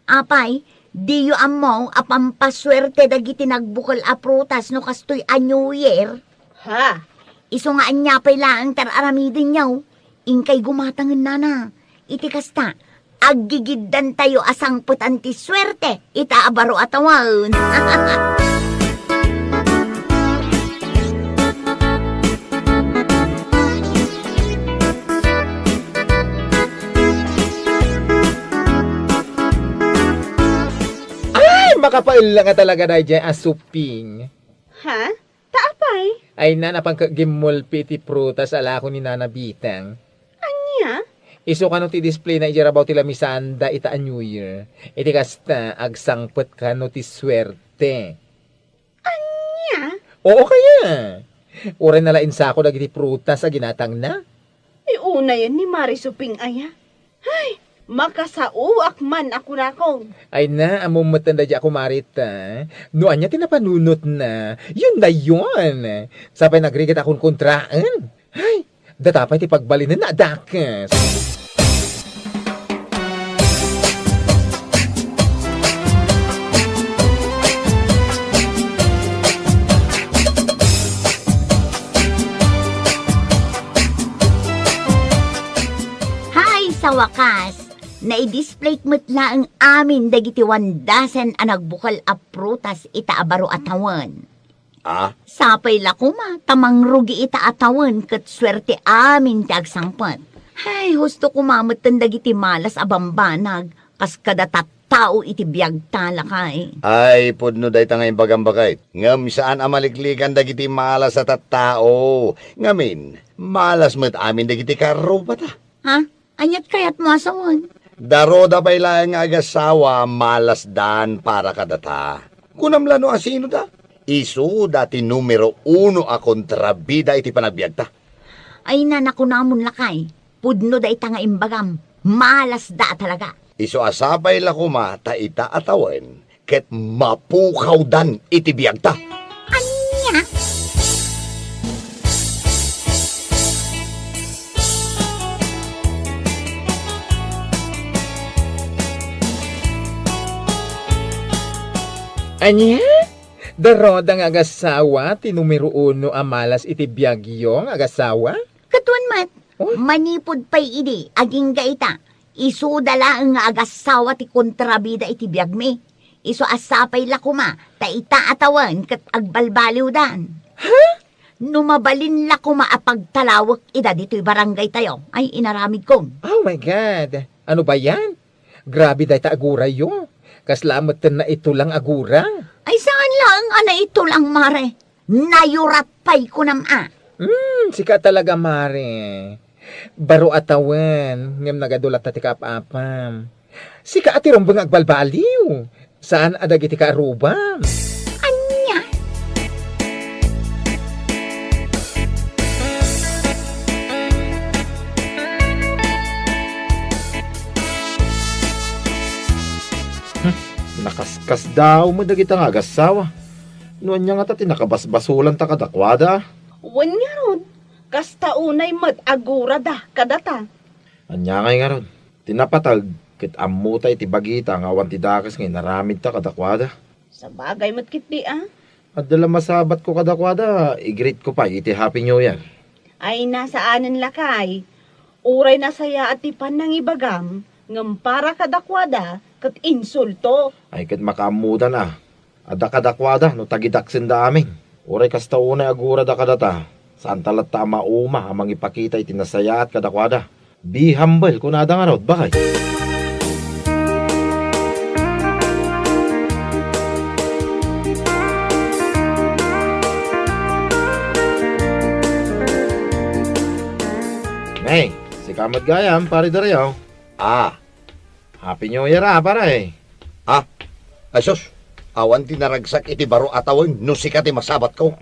Apay, diyo ammo a pampasuerte dagiti nagbukel a prutas no kastoy a New Year? Ha? Isu nga ania pay laeng ti ar-aramidenyo? Inkay gumatangen, nana. Iti kasta, aggigiddantayo a sangpetan ti suerte ita a baro a tawen. Ay, makapaella nga talaga daydiay a suping. Ha? Ta apay? Ay, na, napan ket gimmulpi iti prutas a lako ni Nana Bitang. Ania? Isu kano ti displayna idiay rabaw ti lamisanda ita a New Year. Iti kasta, agsangpet kano ti suerte. Ania? Oo kaya. Uray nalain sako dagiti prutas a ginatangna. Ay, unayen ni Mari Suping aya. Ay, makasaoak man a kunakon. Ay na, ammom metten daydi a kumari ta. No ania ti napanunotna, yun na yun. Sapay nagrigat a kontraen. Ay, data pay ti pagbalinenna a dakes. Hay, sa wakas, naidisplayk met laeng amin dagiti one dozen a nagbukel a prutas ita a baro a tawen. Ah? Sapay la koma ta mangrugi ita a tawen ket suerte amin ti agsangpet. Hay, husto koma metten dagiti malas a bambanag kas kada tattao iti biagta, lakay. Ay, pudno dayta nga imbagam, baket. Ngem saan a maliklikan dagiti malas a tattao. Ngamin, malas met amin dagiti karrubata. Ha? Ania't kayatmo a sawen? Daroda pay laeng nga agassawa, malasdan para kadata. Kunam la no asinoda? Isuda ti numero uno a kontrabida iti panagbiagta. Ay, na, nakunamon, lakay. Pudno dayta nga imbagam. Malasda a talaga. Isu a sapay la koma ta ita a tawen ket mapukawdan iti biagta. Ania? Ania? Daroda nga agassawa ti numero uno a malas iti biagyo nga agassawa? Ket wen met, oh? Manipud pay idi, agingga ita, isuda laeng nga agassawa ti kontrabida iti biagmi. Isu a sapay la koma ta ita a tawen ket agbalbaliwdan. Ha? No mabalin la koma a pagtalawek ida ditoy barangaytayo, ay inaramidko. Oh my God! Ano ba yan? Grabe dayta agurayyo. Kasla met ti naitulang agura. Ay, saan laeng a naitulang, mare? Nayurat pay kunam a. Hmm, sika talaga, mare. Baro a tawen, ngem nagadu latta ti kaap-apam. Sika a ti rumbeng agbalbaliw. Saan a dagiti kaarrubam. Ania? Hmm, nakaskasdaaw met dagita nga agassawa. No ania ngata ti nakabasbasolanta kadakuada? Wen ngarud, kasta unay met agurada kadata. Ania ngay ngarud? Ti napateg ket ammota iti bagita nga awan ti dakes nga inaramidta kadakuada. Sabagay met ketdi a. Adda la masabatko kadakuada, i-greet ko pay iti Happy New Year. Ay, na, saanen lakay. Uray nasayaat ti pannangibagam, ngem para kadakuada ket insulto. Ay, ket makaammodan a. Adda kadakuada no tagidaksenda amin. Uray kasta unay agurada kadata, saanta latta a mauma a mangipakita iti nasayaat kadakuada. Be humble, kunada ngarud, baket. Hey, sika met gayam, Pare Dario. Ah, Happy New Year a, pare. Ah, ay sus, awan ti naragsak iti baro a tawen no sika ti masabatko.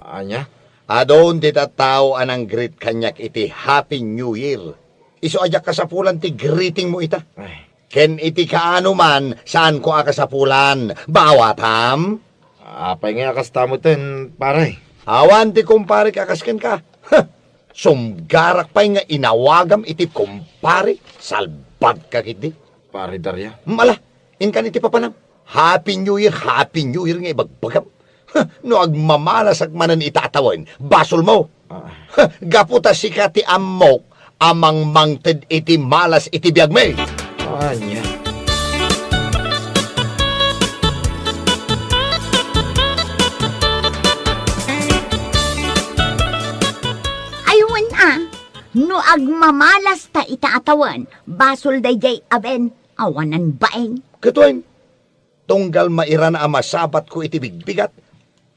Ania? Adun ti tattao a nang-greet kaniak iti Happy New Year. Isu a diak kasapulan ti greeting mo ita. Ay. Ken iti kaano man, saanko a kasapulan. Baawatam? Apay nga a kasta metten, pare? Awan ti kumparek a kas kenka. Huh! Sumgarak pay nga inawagam iti kumpare, salbagka ketdi. Pare Daria. Mala, inkan iti papanam. Happy New Year, Happy New Year nga ibagbagam. Huh, no agmamalasak manen ita a tawen, basolmo. Ah. Huh, gapu ta sika ti ammok a mangmangted iti malas iti biagmi. Ania? Ay, wen a, no agmamalas ta ita a tawen, basol daydiay a ben, awanan bain. Ket wen, tunggal mairana a masabatko iti bigbigat,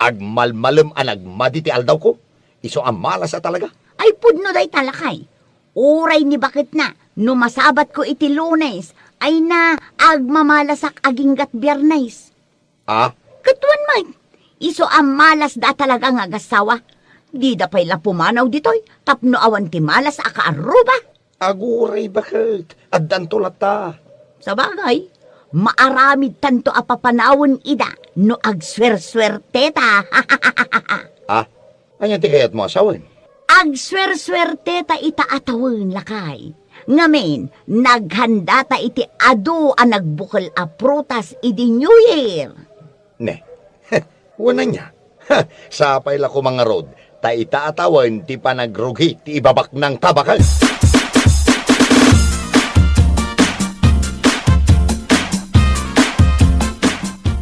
agmalmalem a nagmadi ti aldawko, isu a malas a talaga. Ay, pudno dayta, lakay. Uray ni baketna, no masabatko iti Lunes, ay na, agmamalasak aginggat Biyernes. Ah? Ket wen met, isu a malasda talaga nga agassawa. Dida pay la pumanaw ditoy tapno awan ti malas a kaarruba. Aguray baket, addanto latta. Sabagay, maaramidtanto a papanawen ida no agsuersuerteta. Ah, ania ti kayatmo a sawen? Agsuersuerteta ita a tawen, lakay. Ngamin, naghandata iti adu a nagbukel a prutas idi New Year. Ne. Wen ania? Sapay la koma ngarud, ta ita a tawen ti panagrugi ti ibabaknangta baket.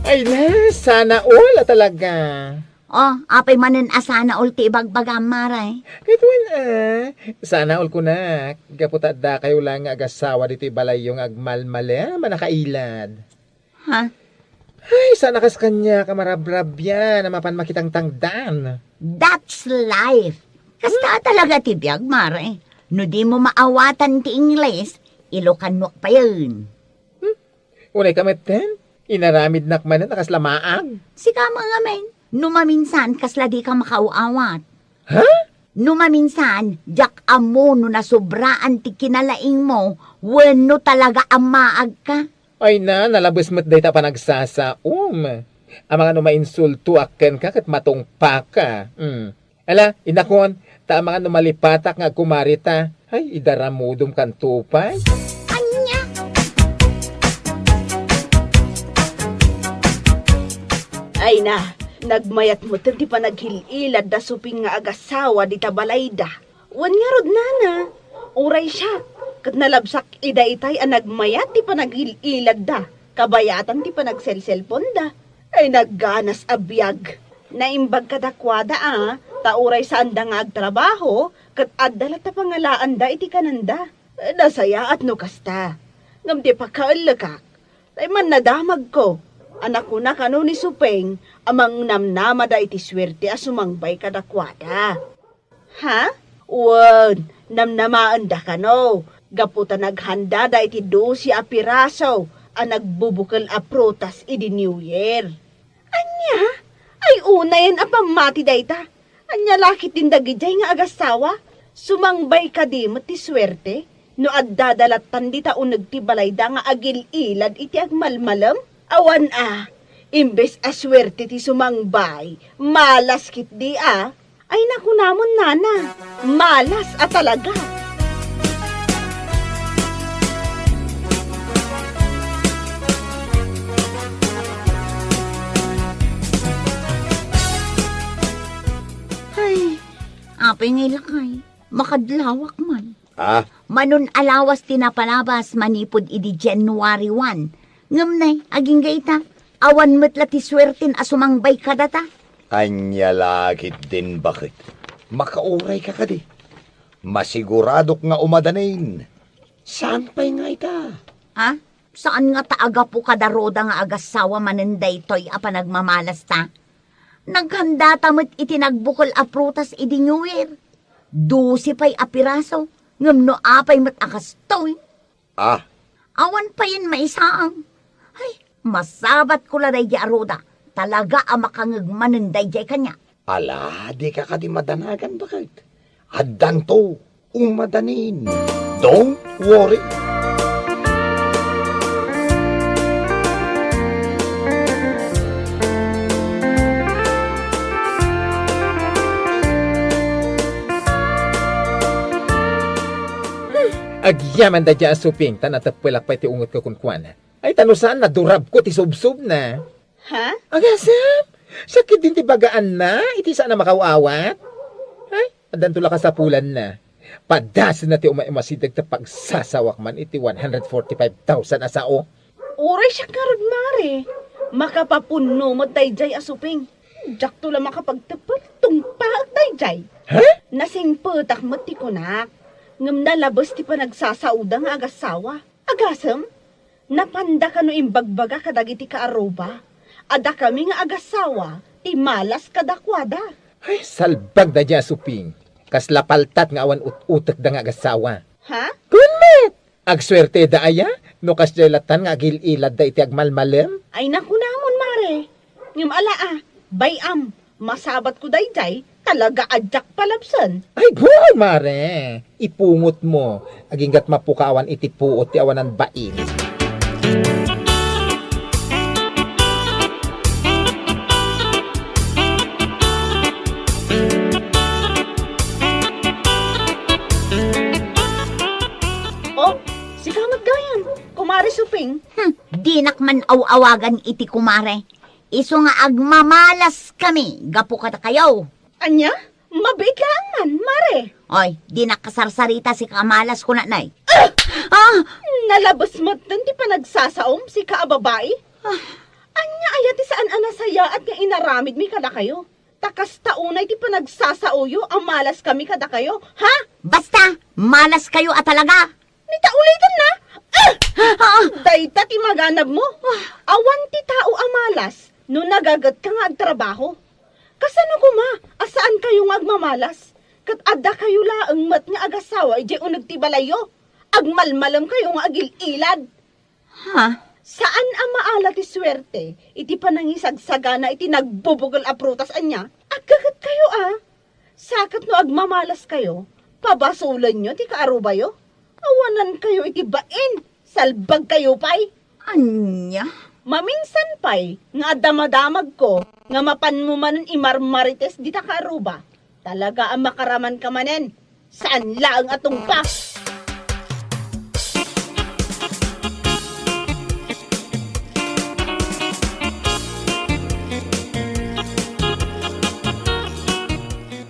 Ay na, sana all a talaga. Oh, apay manen a sana all ti ibagbagam, Mare? Ket wen a, sana all kunak, gapu ta addakayo la nga agassawa ditoy balayyo nga agmalmalem a nakailad. Ha? Ay, saan a kas kaniak a marabrabian a mapan makitangtangdan. That's life. Kasta talaga ti biag, Mare. No dimo maawatan ti Ingles, Ilokanuak payen. Hmm? Unay ka metten? Inaramidnak manen a kasla maag. Sika met ngamin, no maminsan kasla dika makaaw-awat. Ha? No maminsan, diak ammo no nasobraan ti kinalaingmo wenno talaga a maagka. Ay na, nalabes met dayta a panagsasaom. Amangan no mainsultoak kenka ket matungpaka. Hmm. Ala, inakon, ta amangan no malipatak nga agkumarita. Ay, idaramudom kanto pay. Ania? Ay na, nagmayat metten ti panaghil-ilad da Suping nga agassawa dita balayda. Wen ngarud, nana, uray siak, ket nalabsak ida itay a nagmayat ti panaghil-iladda, kabayatan ti panagselselponda. Ay, nagganas a biag. Naimbag kadakuada a, ta uray saanda nga agtrabaho, ket adda latta pangalaanda iti kanenda. Nasayaat no kasta. Ngem ti pakaellekak, tay mannadamagko a nakuna kano ni Suping a mangnamnamada iti suerte a sumangbay kadakuada. Ha? Wen, namnamaenda kano, gapu ta naghandada iti dose a piraso a nagbubukel a prutas idi New Year. Ania? Ay, unayen a pammati dayta. Ania la ketdin dagidiay nga agassawa? Sumangbay kadi met ti suerte no addada lattan dita uneg ti balayda nga agil-ilad iti agmalmalem? Awan a, imbes a suerte ti sumangbay, malas ketdi a. Ay, nakunamon, nana, malas a talaga. Ay, apay ngay lakay, makadlawak man. Ah? Manon a lawas ti napalabas manipud idi January one. Ngem nay, agingga ita, awan met la ti suerten a sumangbay kadata. Ania la ketdin baket? Makauray ka kadi? Masiguradok nga umadanin. Saan pay nga ita? Ah? Saan nga ta agapu kada Roda nga agassawa manen daytoy a panagmamalasta? Naghandata met iti nagbukel a prutas idi New Year. Dose pay a piraso, ngem no apay met a kastoy? Ah. Awan payen maisaang. Ay, masabatko la daydiay a Roda. Talaga a makangeg manen daydiay kaniak. Ala, dika kadi madanagan, baket. Addanto, umadanin. Don't worry. Agyaman daydiay a Suping, ta nateppelak pay ti ungetko kenkuana. Ay, ta no saan, nadurabko ti subsobna. Ha? Agasem, siak ketdin ti bagaanna iti saan a makaaw-awat. Ay, addanto la kasapulanna. Padasenna ti umay-umasideg ta pagsasawak man iti one hundred forty-five thousand a sao. Uray siak ngarud, Mare. Makapapunno met daydiay a Suping. Diakto la makapagteppel, tungpaek daydiay. Ha? Nasingpetak met ti kunak. Ngem nalabes ti panagsasaoda nga agassawa. Agasem, napanda kano imbagbaga kadagiti kaarruba a dakami nga agassawa ti malas kadakuada. Ay, salbag daydiay a Suping. Kasla paltat nga awan ut-utekda nga agassawa. Ha? Kuan met! Agsuerteda aya no kasdiay latan nga agil-iladda iti agmalmalem? Ay, nakunamon, Mare. Ngem ala a, bay-am, masabatko daydiay, talaga a diak palabsen. Ay, gun, Mare! Ipungotmo, agingga't mapukawan iti puot ti awanan bain. Oh, sika met gayam, Kumare Suping. Hmm, dinak man aw-awagan iti kumare. Isu nga agmamalas kami gapu kadakayo. Ania? Mabiit laeng man, Mare. Oy, dinak kasarsarita, sika a malas, kunanay. Ah! Nalabes metten ti panagsasaom, sika a babai. Ah. Ania aya ti saan a nasayaat nga inaramidmi kadakayo? Ta kasta unay ti panagsasaoyo a malas kami kadakayo, ha? Basta, malas kayo a talaga. Ni ta uliten na? Ah! Ah! Dayta ti maganabmo. Ah! Awan ti tao a malas no nagagetka nga agtrabaho. Kasano koma a saan kayo nga agmamalas? Ket adda kayo laeng met nga agassawa idiay uneg ti balayyo. Agmalmalem kayo nga agil-ilad. Ha? Saan a maala ti suerte iti panangisagsagana iti nagbubukel a prutas ania? Aggaget kayo a. Saket no agmamalas kayo, pabasolenyo ti kaarubayo. Awanan kayo iti bain, salbag kayo pay. Ania? Maminsan pay nga adda madamagko nga mapanmo manen imarmarites dita kaaruba. Talaga a makaraman ka manen. Saan laeng a tungpa.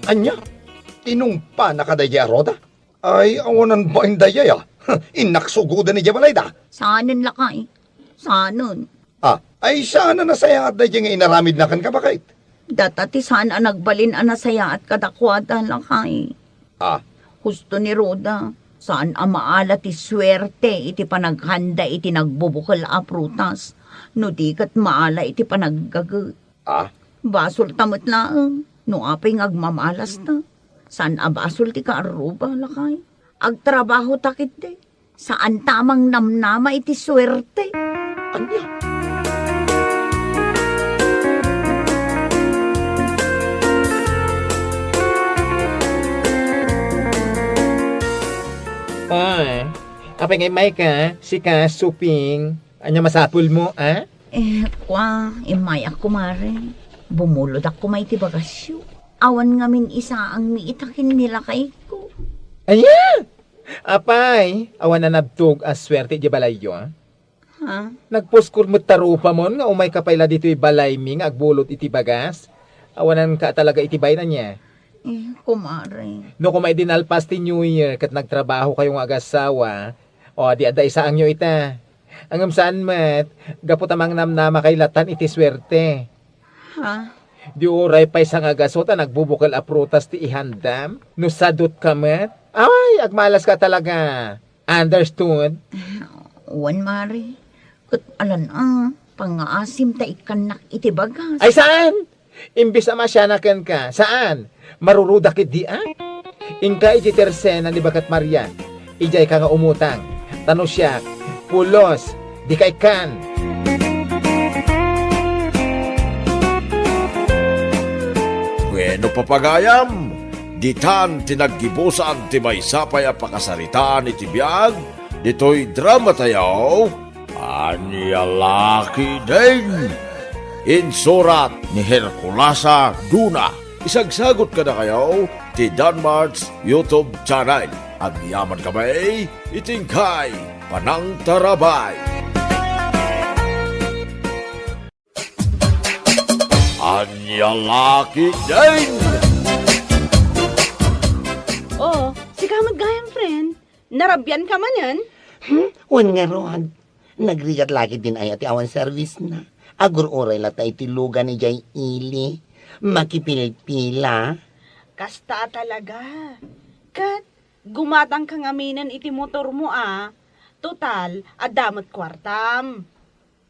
Ania? Tinungpana kadaydiay a ruda? Ay, awanan bain daydiay a. Innak sugoden idiay balayda. Saanen lakay. Saanen. Ah, ay saan a nasayaat daydiay nga inaramidna kenka, baket? Data ti saan a nagbalin a nasayaat kadakuada, lakay. Ah. Husto ni Ruda, saan a maala ti suerte iti panaghanda iti nagbubukel a prutas, no di ket maala iti panaggaget. Ah? Basolta met laeng, no apay nga agmamalasta. Saan a basol ti kaarruba, lakay. Agtrabahota ketdi. Saanta a mangnamnama iti suerte. Ania? Ay, apay nga immayka, sika, Suping? Ania masapulmo, a? Eh, kua, immayak, kumare. Bumulodak koma iti bagasyo. Awan ngamin isaangmi ita ken ni lakayko. Ania? Apay, awan a nabtog a suerte idiay balayyo, a? Ha? Nagpuskol met ta rupamon nga umayka pay la ditoy balaymi nga agbulod iti bagas? Awananka talaga iti bain, ania? Eh, kumare. No koma idi nalpas ti New Year ket nagtrabahokayo nga agassawa, o, di adda isaangyo ita. Ngem saan met, gapu ta mangnamnamakay latan iti suerte. Ha? Di uray pay sangagaso ta nagbubukel a prutas ti ihandam? No sadutka met? Ay, agmalaska talaga. Understood? Wen, Mare. Ket alan a, pangngaasim ta ikkannak iti bagas. Ay, saan? Imbes a masiana kenka, saan? Maruruda ketdi a? Inka iti tersena ni Baket Maria, idiayka nga umutang. Ta no siak, pulos, dika ikkan. Bueno, papagayam, ditan ti naggibusan ti maysa pay a pakasaritaan iti biag ditoy drama tayo. Ania la ketdin? Insurat ni Herculasa Duna. Isagsagot kadakayo ti Danmart's YouTube channel. Agyaman kami iti inkay panangtarabay. Ania la ketdin? Oh, sika met gayam, friend. Narabian ka manen? Hmm? Wen ngarud. Nagrigat la ketdin aya ti awan servisna. Agur-uray latta iti lugan idiay ili. Makipilpila. Kasta a talaga. Ket gumatang ka ngaminen iti motormo a. Total, adda met kuartam.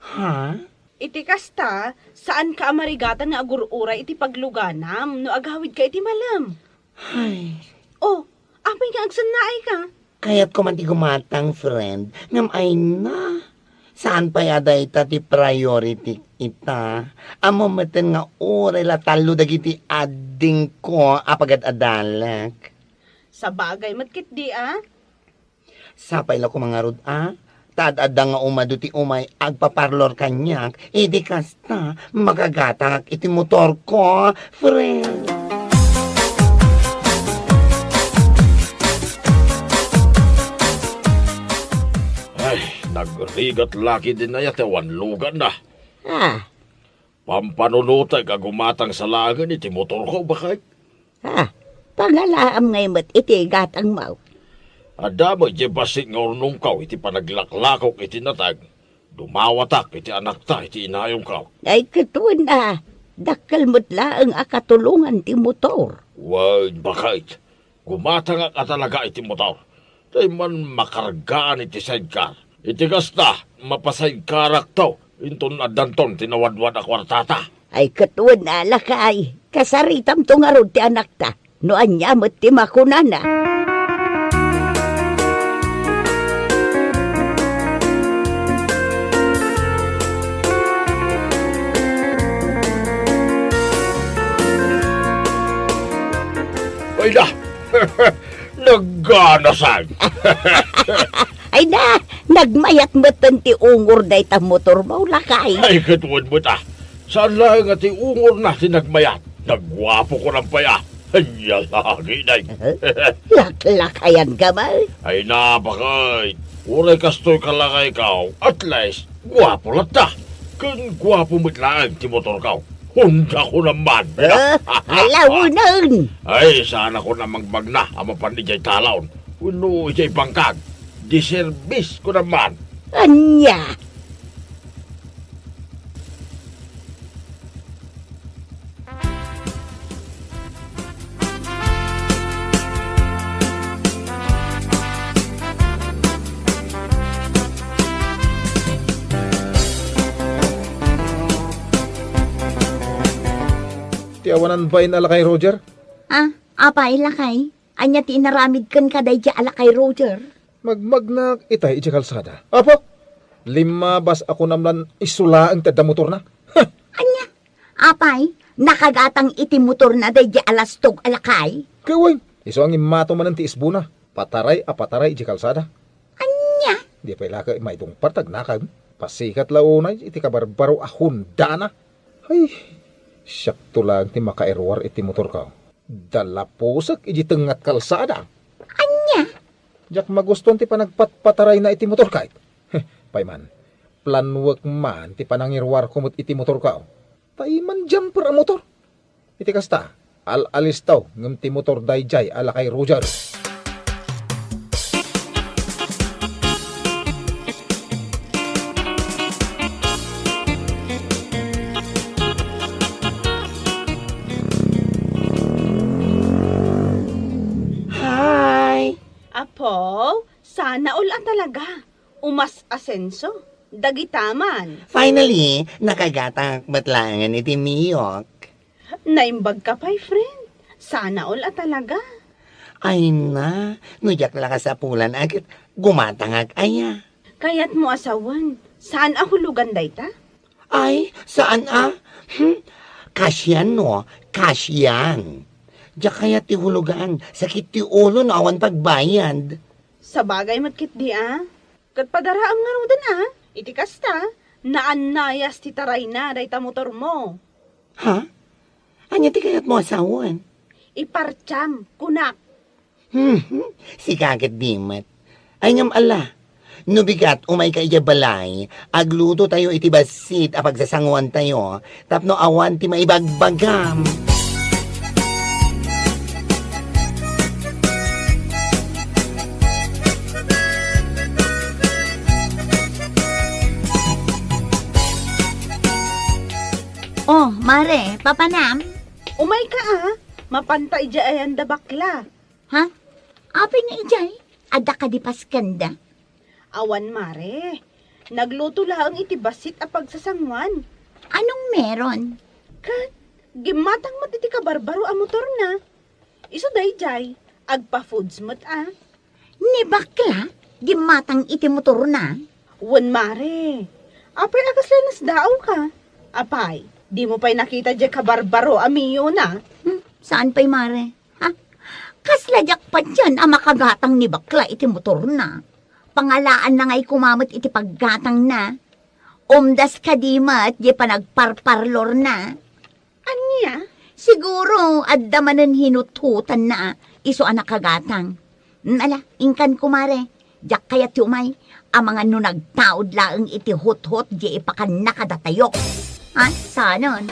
Ha? Iti kasta, saanka a marigatan nga agur-uray iti pagluganam no agawidka iti malem. Ay, Oh, apay nga agsannaayka? Kayatko man ti gumatang, friend, ngem ay na. Saan pay a dayta ti priority ita? Ammom metten nga uray la tallo dagiti addingko a pagad-adalek. Sabagay met ketdi a. Sapay la koma ngarud a, ta ad-adda nga umadu ti umay agpaparlor kaniak, idi kasta, makagatangak iti motorko, friend. Ay, nagrigat la ketdi aya ti awan luganna. Ah. Pampanunotek a gumatang sa laengen iti motorko, baket. Ah, pangalaam ngay met iti gatangmo. Adda met diay bassit nga urnongko iti panaglaklakok iti nateng. Dumawatak iti anakta iti inayongko. Ay, ket wen a, dakkel met laeng a katulongan ti motor. Wen, baket. Gumatangak a talaga iti motor. Diay man makargaan iti sidecar. Iti kasta, mapasidecarakto inton addanton ti nawadwad a kuartata. Ay, ket wen a, lakay, kasaritamto ngarud ti anakta no ania met ti makunana. Ay na! Nagganasan! Ay na! Nagmayat metten ti ungor dayta motormo, lakay. Ay, ket wen met a. Saan laeng a ti ungorna ti nagmayat. Nagguapo kunam pay a. Ania lagi, day. Laklakayan ka ba? Ay na, baket. Uray kastoy ka, lakayko, at least, guapo latta. Ken guapo met laeng ti motorko. Honda kunam man. Ah, alawenen. Ay, saan a kunam magbagna a mapan idiay talon wenno idiay bangkag. Diserbis kunam man. Ania? Ti awanan bain a lakay, Roger? Ah, apay, lakay? Ania ti inaramid kenka daydi a lakay, Roger? Magmagnak itay idiay kalsada. Apo! Limmabas a kunam lan isu laeng ti adda motorna. Huh! Ania? Apay, nakagatang iti motorna daydi a lastog a lakay? Ket wen, isu a ngimmato manen ti isbuna. Pataray a pataray idiay kalsada. Ania? Di pay la ket maidungpat ti agnakem. Pasikat la unay iti kabarbaro a Honda-na. Ay, siakto laeng ti makairuar iti motorko. Dalapusek idiay tengnga ti kalsada. Ania? Diak magustuan ti panagpatpatarayna iti motorko. Heh, pay man, planuek man ti panangiruarko met iti motorko. Ta iman jumper a motor. Iti kasta, al-alistaw ngem ti motor daydiay a lakay Roger. Hi! Apo, sana all a talaga. Umas-asenso. Dagita man. Finally, nakagatangak met laengen iti miyok. Naimbag ka pay, friend. Sana all a talaga. Ay na, no diak la kasapulan a ket gumatangak aya. Kayatmo a sawen, saan a hulugan dayta? Ay, saan a? Hmm? Kasian no, kasian. Diak kayat ti hulugan, sakit ti ulo no awan pagbayad. Sabagay met ketdi a. Ket padaraem ngaruden a, iti kasta, naannayas ti tarayna dayta motormo. Ha? Ania ti kayatmo a sawen? Ipartiam, kunak. Hmm, sika ketdi met. Ay ngem ala, no bigat, umayka idiay balay, aglutotayo iti bassit a pagsasanguantayo, tapno awan ti maibagbagam. Oh, Mare, papanam? Umayka a, mapanta idiay ayan da bakla. Ha? Apay nga idiay? Adda kadi paskenda? Awan, Mare. Nagluto laeng iti bassit a pagsasanguan. Anong meron? Ket, gimmatang met iti kabarbaro a motorna. Isu daydiay, Agpa-foods met a. Ni bakla, gimmatang iti motorna. Wen, mare. Apay a kasla nasdaawka? Apay, dimo pay nakita diay kabarbaro a miyona? Hmm, saan pay, mare? Ha? Kasla diak patien a makagatang ni bakla iti motorna. Pangalaanna ngay koma met iti paggatangna. Umdas kadi met diay panagparparlorna. Ania? Siguro, adda manen hinuthutanna isu a nakagatang. Mm, ala, inkan, kumare, diak kayat ti umay, amangan no nagtaud laeng iti huthot diay ipakanna kadatayo. Ha? Saanen?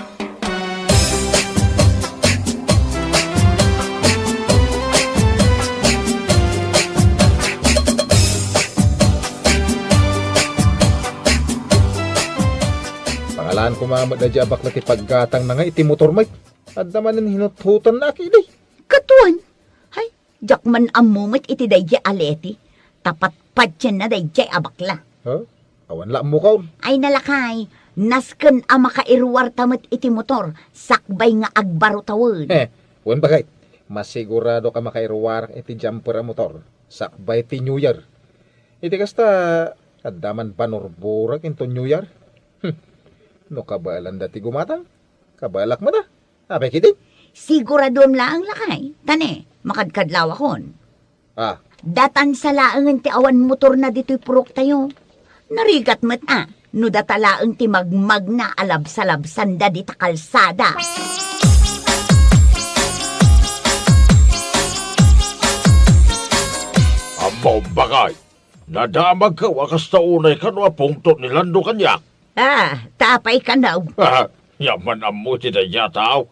Pangalaan koma met daydiay a bakla ti paggatangna nga iti motor met. Adda manen hinuthutanna a kidi. Kaduan? Hay, diak man ammo met iti daydiay a Leti. Ta patpatienna daydiay a bakla. Ha? Awan la ammokon. Ay, nalakay, nasken a makairuarta met iti motor, sakbay nga agbaro tawen. Eh, wen, bakit? Masiguradok a makairuarak iti jumper a motor, sakbay ti New Year. Iti kasta, adda man banurburak inton New Year. Hmm. No kabaelanda ti gumatang, kabaelak met a. Apay ketdi? Siguraduem laeng, lakay. Ta ne, makadkadlawakon. Ah. Datan sa laengen ti awan motorna ditoy puroktayo. Narigat met a, no data laeng ti magmagna a labsalabsanda dita kalsada. Ammom, bakay. Nadamagko a kasta unay kano a pungtot ni Lando kaniak. Ah, ta apay kano? Ah, yaman ammo ti daydiay a tao.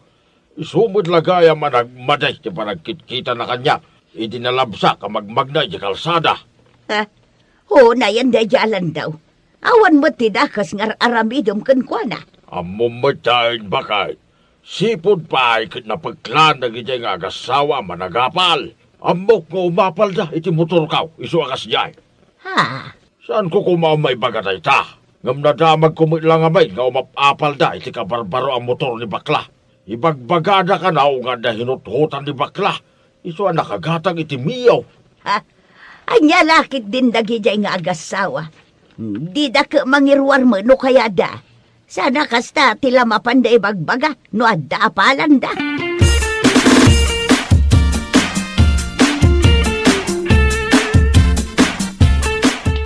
Isu met la gayam a nagmadi ti panagkitkitana kaniak idi nalabsak a magmagna iti kalsada. Ah, unayen daydiay a Lando. Awan met ti dakes nga ar-aramidem kenkuana. Ammom met dayta, bakay. Sipud pay ket napeklan dagidiay nga agassawa a managapal. Ammok nga umapalda iti motorko, isu a kasdiay. Ha? Saanko koma a maibaga dayta. Ngem nadamagko met la ngamin nga umap-apalda iti kabarbaro a motor ni bakla. Ibagbagada kano nga adda hinuthutan ni bakla, isu a nakagatang iti miyo. Ha? Ania la ketdin dagidiay nga agassawa? Dida ket mangiruar met no kayatda. Saan a kasta ti la mapanda ibagbaga no adda apalanda.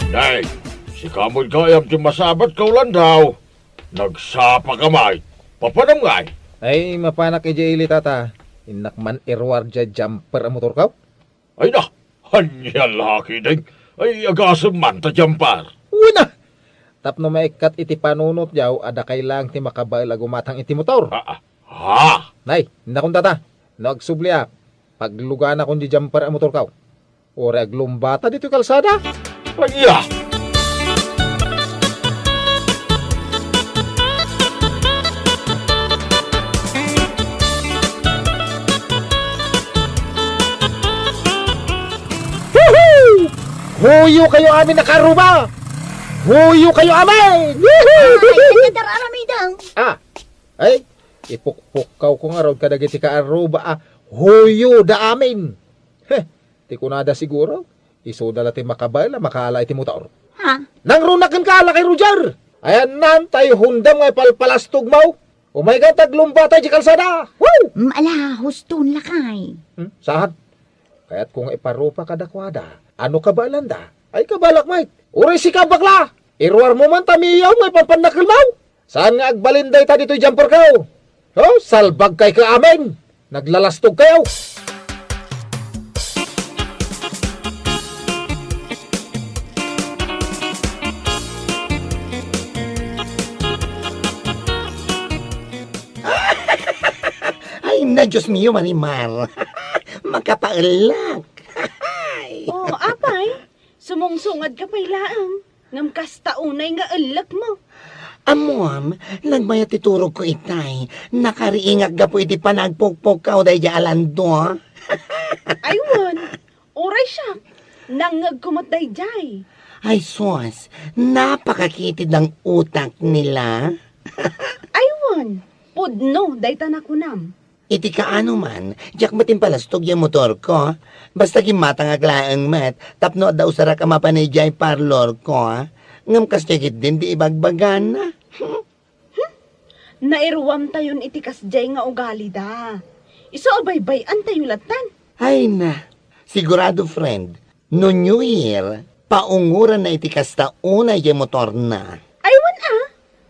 Nay, sika met gayam ti masabatko, Lando. Nagsapaka met. Papanam ngay? Ay, mapanak idiay ili, tata. Innak man iruar diay jumper a motorko. Ay na, ania la ketdin? Ay, agasem man ta jumper. Wen a! Tapno maikkat iti panunotyo, adda kay laeng ti makabael a gumatang iti motor. Ah, ah. Ha? Nay, innakon, tata. No agsubliak, pagluganakon diay jumper a motorko. Uray aglumbata ditoy kalsada. Ania? Woohoo! Huyokayo amin a kaarruba! Huyokayo amin! Woohoo! Ay, ay, kadar aramidang. Ah, ay, ipukpukkaw ko ngarud kadagiti kaarruba a huyoda amin. Heh, ti kunada siguro, isuda la ti makabael a makaala iti motor. Ha? Nangruna kenka, Lakay Roger! Ayanna, tay Honda nga ipalpalastogmo. Umayka ta aglumbata idiay kalsada. Woo! Mm, ala, huston, lakay. Hmm? Saan? Kayatko nga iparupa kadakuada. Ano kabaelanda? Ay, kabaelak met. Uray sika, bakla! Iruarmo man ta miyaw nga ipanpannakelmo. Saan nga agbalin dayta ditoy jumperko? Oh, salbagkay ka amin! Naglalastogkayo! Ay, na, Diyos mio, Marimar. Makapaellak. Oh, apay, sumungsungadka pay laeng. Ngem kasta unay nga ellekmo. Ammom, nagmayat ti turogko itay. Nakariingak gapu iti panagpukpukkaw daydiay a Lando. Ay wen, uray siak, nangngegko met daydiay. Ay sus, napakakitid ng utak nila. Ay wen, pudno dayta nakunam. Iti kaano man, diak met impalastog diay motorko. Basta gimmatangak laeng met tapno adda usarak a mapan idiay parlorko. Ngem kasdiay ketdin ti ibagbagana. Hmm? Hmm? Nairuamtayon iti kasdiay nga ugalida. Isu a baybay-antayo lattan. Ay na, sigurado, friend, no New Year, paungoranna iti kasta unay diay motorna. Ay, wen a,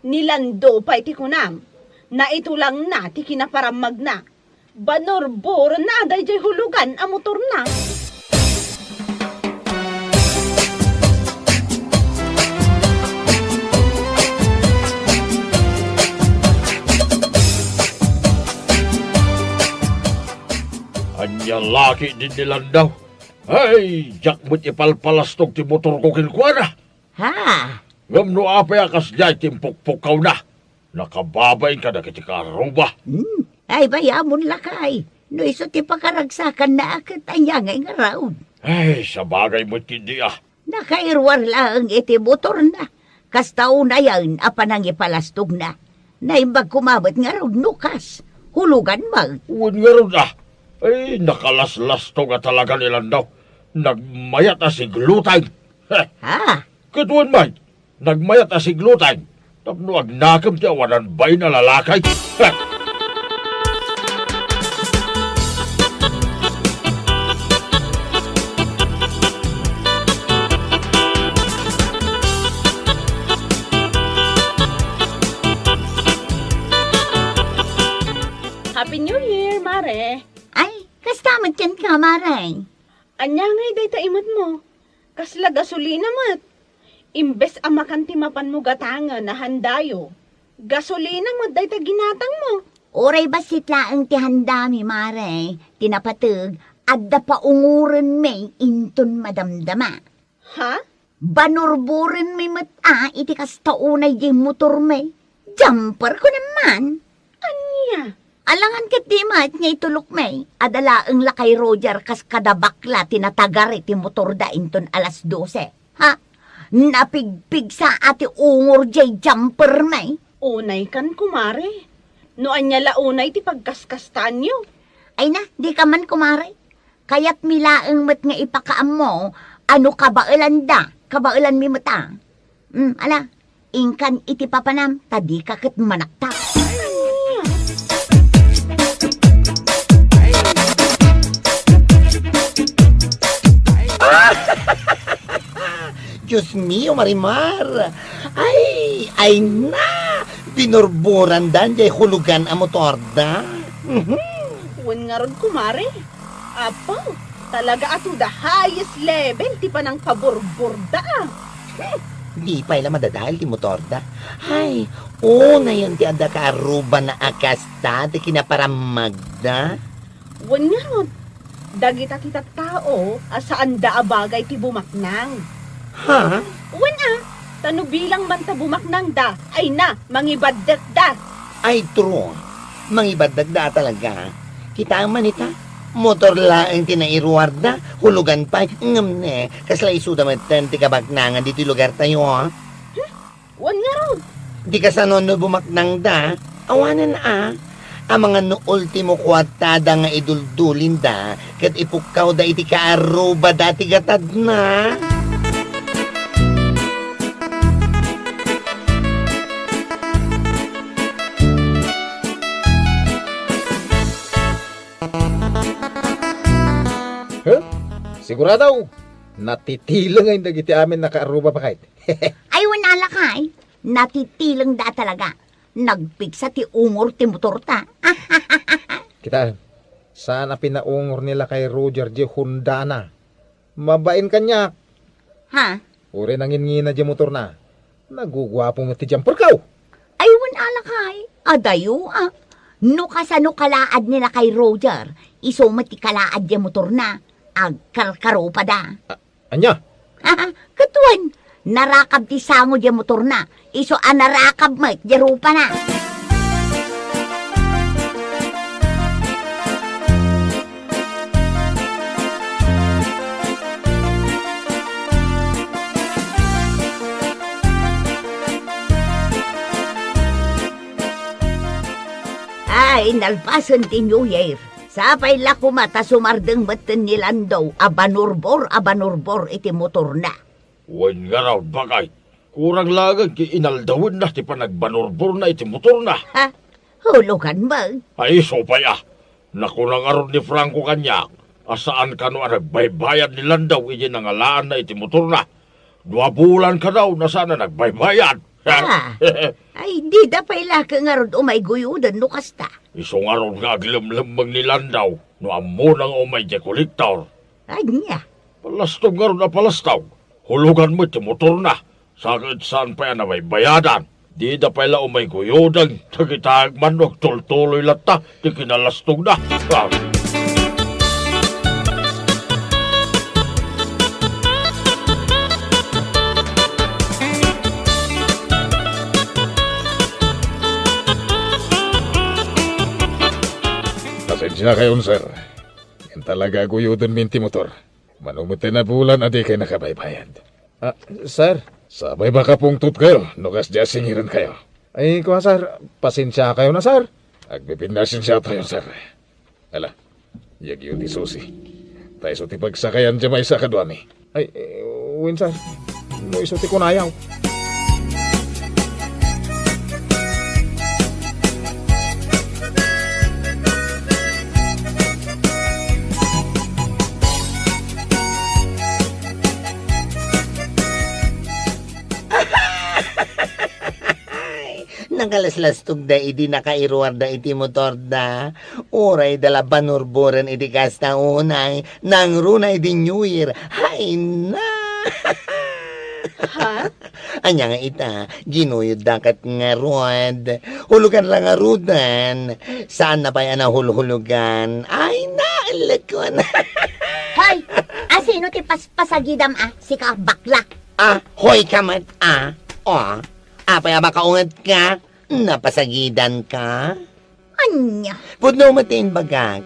ni Lando pay ti kunam. Naitulangna ti kinaparammagna. Banurburenna daydiay hulugan a motorna. Ania la ketdin ni Lando? Ay, diak met ipalpalastog ti motorko kenkuana. Ha? Ngem no apay a kasdiay ti impukpukkawna? Nakababain kadagiti kaarruba. Hmm. Ay, bayamon, lakay. No isu ti pakaragsakanna, ket ania ngay ngarud? Ay, sabagay met ketdi a. Nakairuar laeng iti motorna. Kasta unayen a panangipalastogna. Naimbag koma met ngarud no kas. Hulugan met. Wen ngarud a. Ay, nakalaslastog a talaga ni Lando. Nagmayat a siglutang. Heh. Ha? Ket wen met, nagmayat a siglutang tapno agnakem ti awanan bain a lalaki. Heh. Happy New Year, Mare! Ay, kasta met kenka, Mare? Ania ngay dayta imetmo? Kasla gasolina met. Imbes a makan ti mapanmo gatangen a handayo, gasolina met dayta ginatangmo. Uray bassit laeng ti handami, Mare, ti napateg, adda paungorenmi inton madamdama. Ha? Banurburenmi met a iti kasta unay diay motormi. Jumper ko naman. Ania? Alangan ketdi met nga itulokmi, adda laeng lakay Roger kas kada bakla ti natagari ti motorda inton alas dose. Ha? Napigpigsa a ti ungor diay jumpermi. Unaykan, kumare. No ania la unay ti pagkaskastaanyo? Ay na, dika man, kumare. Kayatmi laeng met nga ipakaammo a no kabaelanda, kabaelanmi met a. Mm, ala, inkan iti papanam, ta dika ket manaktak. Dios mio, Marimar! Ay, ay na! Binurburandan diay hulugan a motorda. Mhm. Wen ngarud, kumare. Apo, talaga a to the highest level ti panangpaburburda, a. Hmm, di pay la madadael ti motorda. Ay, unayen ti adda kaarrubana a kasta ti kinaparammagda. Wen ngarud, dagita ti tattao a saanda a bagay ti bumaknang. Ha? Wen a, ta no bilang man ta bumaknangda, ay na, mangibaddekda. Ay, true. Mangibaddekda talaga. Kitaem man ita, motor laeng ti nairuarda, hulugan pay, ngem ne, kasla isuda metten ti kabaknangan ditoy lugartayo, a. Hmm? Wen ngarud. Di kasano no bumaknangda, awanen a. Amangan no ultimo kuartada nga iduldulinda, ket ipukkawda iti kaarrubada ti gatadna. Huh? Sigurado, natitilengen dagiti amin a kaarruba, baket. Ay, wen a lakay, natitilengda talaga. Nagpigsa ti ungor ti motorta. Kita, saan a pinaungor ni lakay Roger diay Honda-na. Mabain kaniak. Ha? Uray nanginngina diay motorna. Naguguapo met ti jumperko. Ay, wen a lakay, adayo, a. No kasano kalaad ni lakay Roger, isu met ti kalaad diay motorna. Agkarkarupada. A-, Ania? Ket wen, narakab ti sango diay motorna. Isu a narakab met diay rupana. Ay, Inalpasen ti New Year. Sapay la koma ta sumardeng metten ni Lando a banurbor a banurbor iti motorna. Wen ngarud, baket. Kurang laeng ket inaldawenna ti panagbanurborna iti motorna. Ha? Hulugan man. Ay, isu pay a. Nakuna ngarud ni Franco kaniak a saan kano a nagbaybayad ni Lando iti nangalaanna iti motorna. Dua bulan kano a saan a nagbaybayad. Ah. Ay, dida pay la ket ngarud umay guyoden no kasta. Isu ngarud nga aglemlemmeng ni Lando no ammona nga umay diay kolektor. Ania? Palastog ngarud a palastog. Hulugan met ti motorna. Saket saan pay a nabaybayadan. Dida pay la umay guyoden, dagita agmannok tultuloy latta ti kinalastogda. Ah. Pasensya kayon, sir. Ngem talaga a guyodenmin ti motor. Mano met ti nabulan a dikay nakabaybayad. Ah, sir. Sapay ba kapungtot kayo no kasdiay a singiran kayo? Ay, kua, sir. Pasensya kayo na, sir. Agpipinnasensia tayo, sir. Ala, yagyo ti susi. Ta isu ti pagsakayan ti maysa kaduami. Ay, eh, wen, sir. No isu ti kunayaw. Nakalaslastogda idi nakairuarda iti motorda. Uray da la banurboren iti kasta unay, nangruna idi New Year. Hay na! Ha? Ania nga ita, ginuyodda ket ngarud. Hulugan la ngaruden. Saan na pay a nahulhulugan. Ay na, lekon. Hoy! Asino ti paspasagidam a? Sika, bakla. Ah, hoy ka met, ah. Oh, apay a makaunget ka? Napasagidan ka? Ania? Pudno met ti imbagak.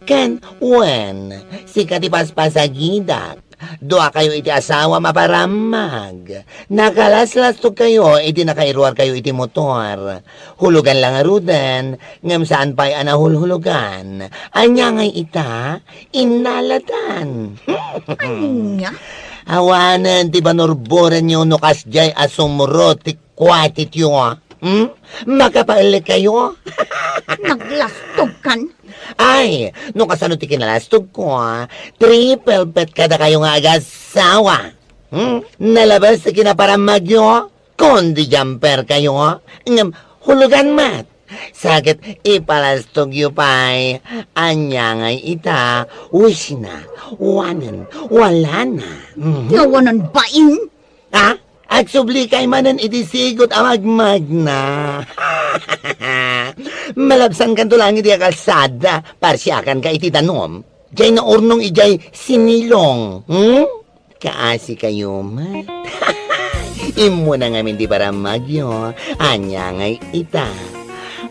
Ken, wen, sika ti paspasagidak. Dua kayo iti asawa maparammag. Nakalaslastog kayo iti nakairuar kayo iti motor. Hulugan la ngaruden, ngem saan pay a nahulhulugan. Ania ngay ita? Innalatan. Ania? Awanen ti banurborenyo no kasdiay a sumro ti kuatityo. Hmm? Makapaelek kayo? Naglastog kan? Ay, no kasano ti kinalastog ko, ah, triple bet kada kayo nga agasawa. Hmm? Nalabas ti kinaparammagyo? Kundi jumper kayo, ngem hulugan met. Saket ipalastogyo pay. Ania ngay ita, wish na, wanen, wala na. Mhm. Nga wanen bain? Ha? Agsubli kay manen iti sigot a magmagna. Malabsankanto lang iti kalsada, parsiakanka iti danum. Jay naurnong ijay sinilong. Hmm? Kaasi kayo met. Immuna ngamin ti paramagyo. Ania ngay ita?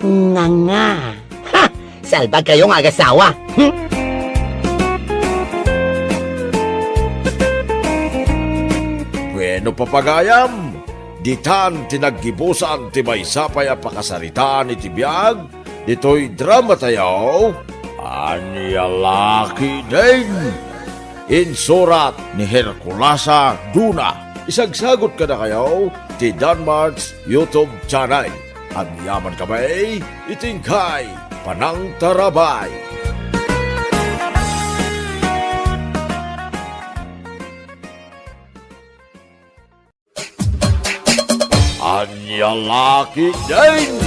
Nga nga. Ha! Salbag kayo nga agasawa. Hmm? Bueno, papagayam, ditan ti naggibusan ti maysa pay a pakasaritaan iti biag ditoy drama tayo, Ania La Ketdin. Insurat ni Herculasa Duna. Isagsagot kadakayo ti Danmart's YouTube channel. Agyaman kami iti inkay panangtarabay. Ania La Ketdin!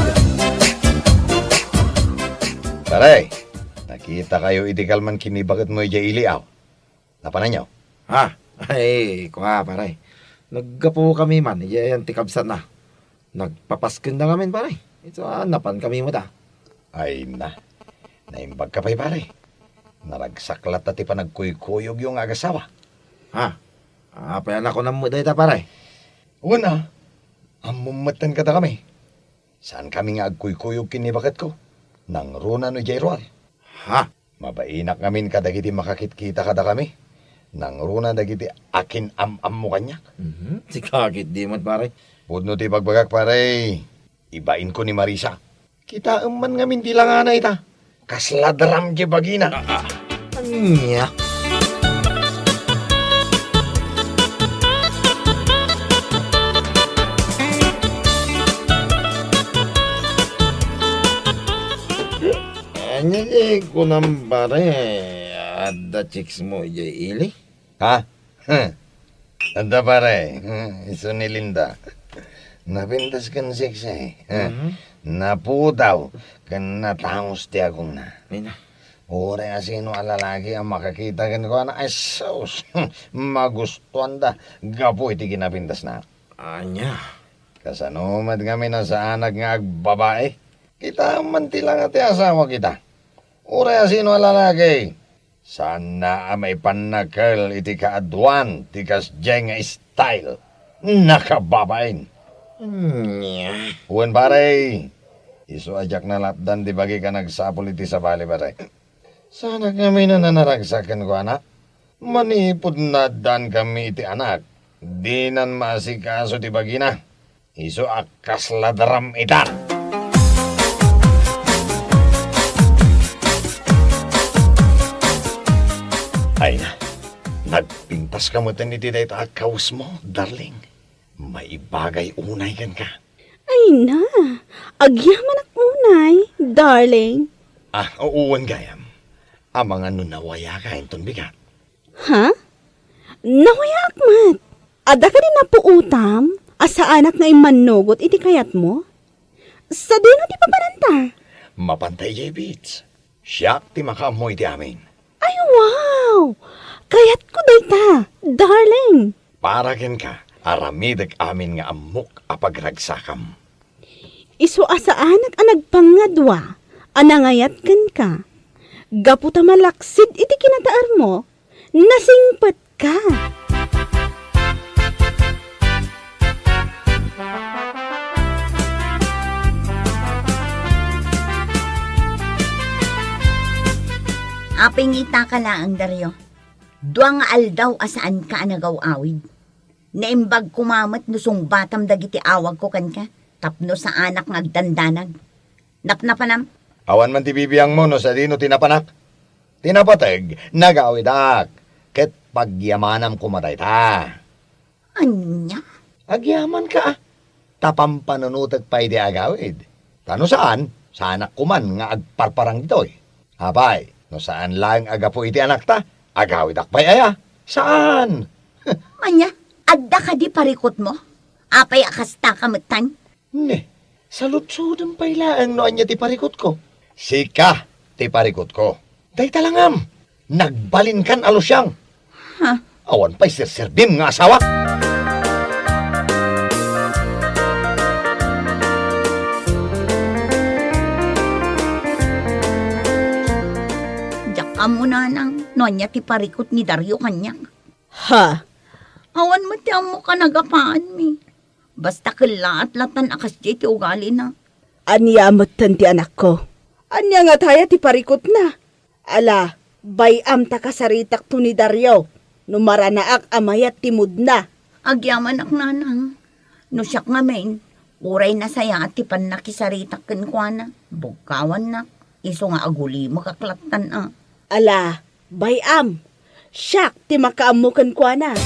Pare, nakita kayo iti kalman ken ni baketmo idiay ili, aw? Napananyo? Ha? Ay, kua, pare. Naggapu kami man, idiay ayan ti kabsatna. Nagpapaskenda ngamin, pare. Ito, ah, napan kami met, ah. Ay na. Naimbag ka pay, pare. Naragsak latta ti panagkuykuyogyo nga agasawa. Ha? Apay a nakunam met dayta, pare? Wen a, ammom metten kadakami. Saankami nga agkuykuyog ken ni baketko. Nangruna no idiay ruar. Ha? Mabainak ngamin kadagiti makakitkita kadakami. Nangruna dagiti akin-am-ammo kaniak. Mhm. Sika ketdi met, pare. Pudno ti ibagbagak, pare. Ibainko ni Marisa. Kitaem man ngamin ti langana ita. Kasla dram ti bagina. Ania? Ania ti kunam, pare? Adda chicks mo idiay ili? Ha? Huh. Adda, pare. Huh, isu ni Linda. Napintas ken seksi. Huh. Mhm. Napudaw ken nataos ti agongna. Ay na. Uray asino a lalaki a makakita kenkuana, ay sus, magustuanda gapu iti kinapintasna. Ania? Kasano met ngamin a saanak nga agbabai? Kitaem man ti langa ti asawak ita. Uray asino a lalaki, saanna a maipannakkel iti kaaduan ti kasdiay nga style. Nakababain. Ania? Wen, pare, isu a diak nalatdan ti bagik a nagsapul iti sabali, pare. Saanak ngamin a nanaragsak kenkuana. Manipud naaddaankami iti anak, dinan maasikaso ti bagina. Isu a kasla dram ita. Ay na, nagpintaska metten iti dayta a kawesmo, darling. Maibagay unay kenka. Ay na, agyamanak unay, darling. Ah, wen gayam. Amangan no nawayaka inton bigat. Ha? Nawayaak met. Adda kadi napuotam a saanak nga immannugot iti kayatmo? Sadino ti papananta? Mapanta idiay beach. Siak ti makaammo iti amin. Ay, wow! Kayatko dayta, darling! Para kenka, aramidek amin nga ammok a pagragsakam. Isu a saanak a nagpangadua a nangayat kenka. Gapu ta malaksid iti kinataermo, nasingpetka. Apay ngitaka laeng, Dario? Dua nga aldaw a saanka a nagaw-awid. Naimbag koma met no sungbatam dagiti awagko kenka tapno saanak nga agdandanag. Napnapanam? Awan man ti bibiangmo no sadino ti napanak. Ti napateg, nagawidak, ket pagyamanam koma dayta. Ania? Agyamanka, a. Ta pampanunotek pay ti agawid. Ta no saan, saanak koman nga agparparang ditoy. Apay, no saan laeng a gapu iti anakta, agawidak pay aya? Saan? Ania, adda kadi parikutmo? Apay a kastaka metten? Ne, saludsodem pay laeng no ania ti parikutko. Sika ti parikutko. Dayta langam, nagbalinkan a lusiang. Ha? Awan pay serserbim nga asawa. Diak ammo, nanang, no ania ti parikut ni Dario kaniak. Ha? Awan met ti ammok a nagapaanmi. Basta kellaat latan a kasdiay ti ugalina. Ania metten ti anakko? Ania ngataya ti parikutna? Ala, bay-am ta kasaritakto ni Dario no maranaak a mayat ti moodna. Agyamanak, nanang. No siak ngamin, uray nasayaat ti pannakisaritak kenkuana, bugkawannak, isu nga agulimekak lattan a. Ala, bay-am, siak ti makaammo kenkuana.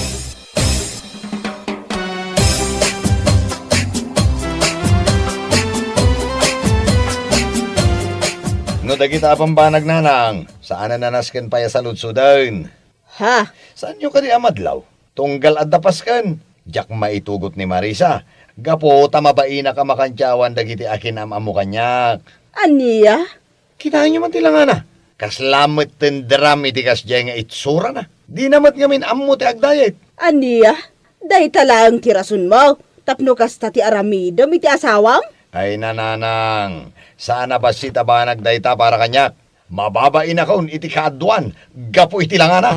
No dagita a bambanag, nanang, saan a nasken pay a saludsoden. Ha? Saanyo kadi a madlaw? Tunggal adda pasken. Diak maitugot ni Marisa, gapu ta mabainak a makantiawan dagiti akin-am-ammo kaniak. Ania? Kitaenyo man ti langana. Kasla metten dram iti kasdiay nga itsurana. Dina met ngamin ammo ti agdayet. Ania? Dayta laeng ti rasonmo tapno kasta ti aramidem iti asawam? Ay, nanang, saan a bassit a banag dayta para kaniak. Mababainakon iti kaaduan gapu iti langana.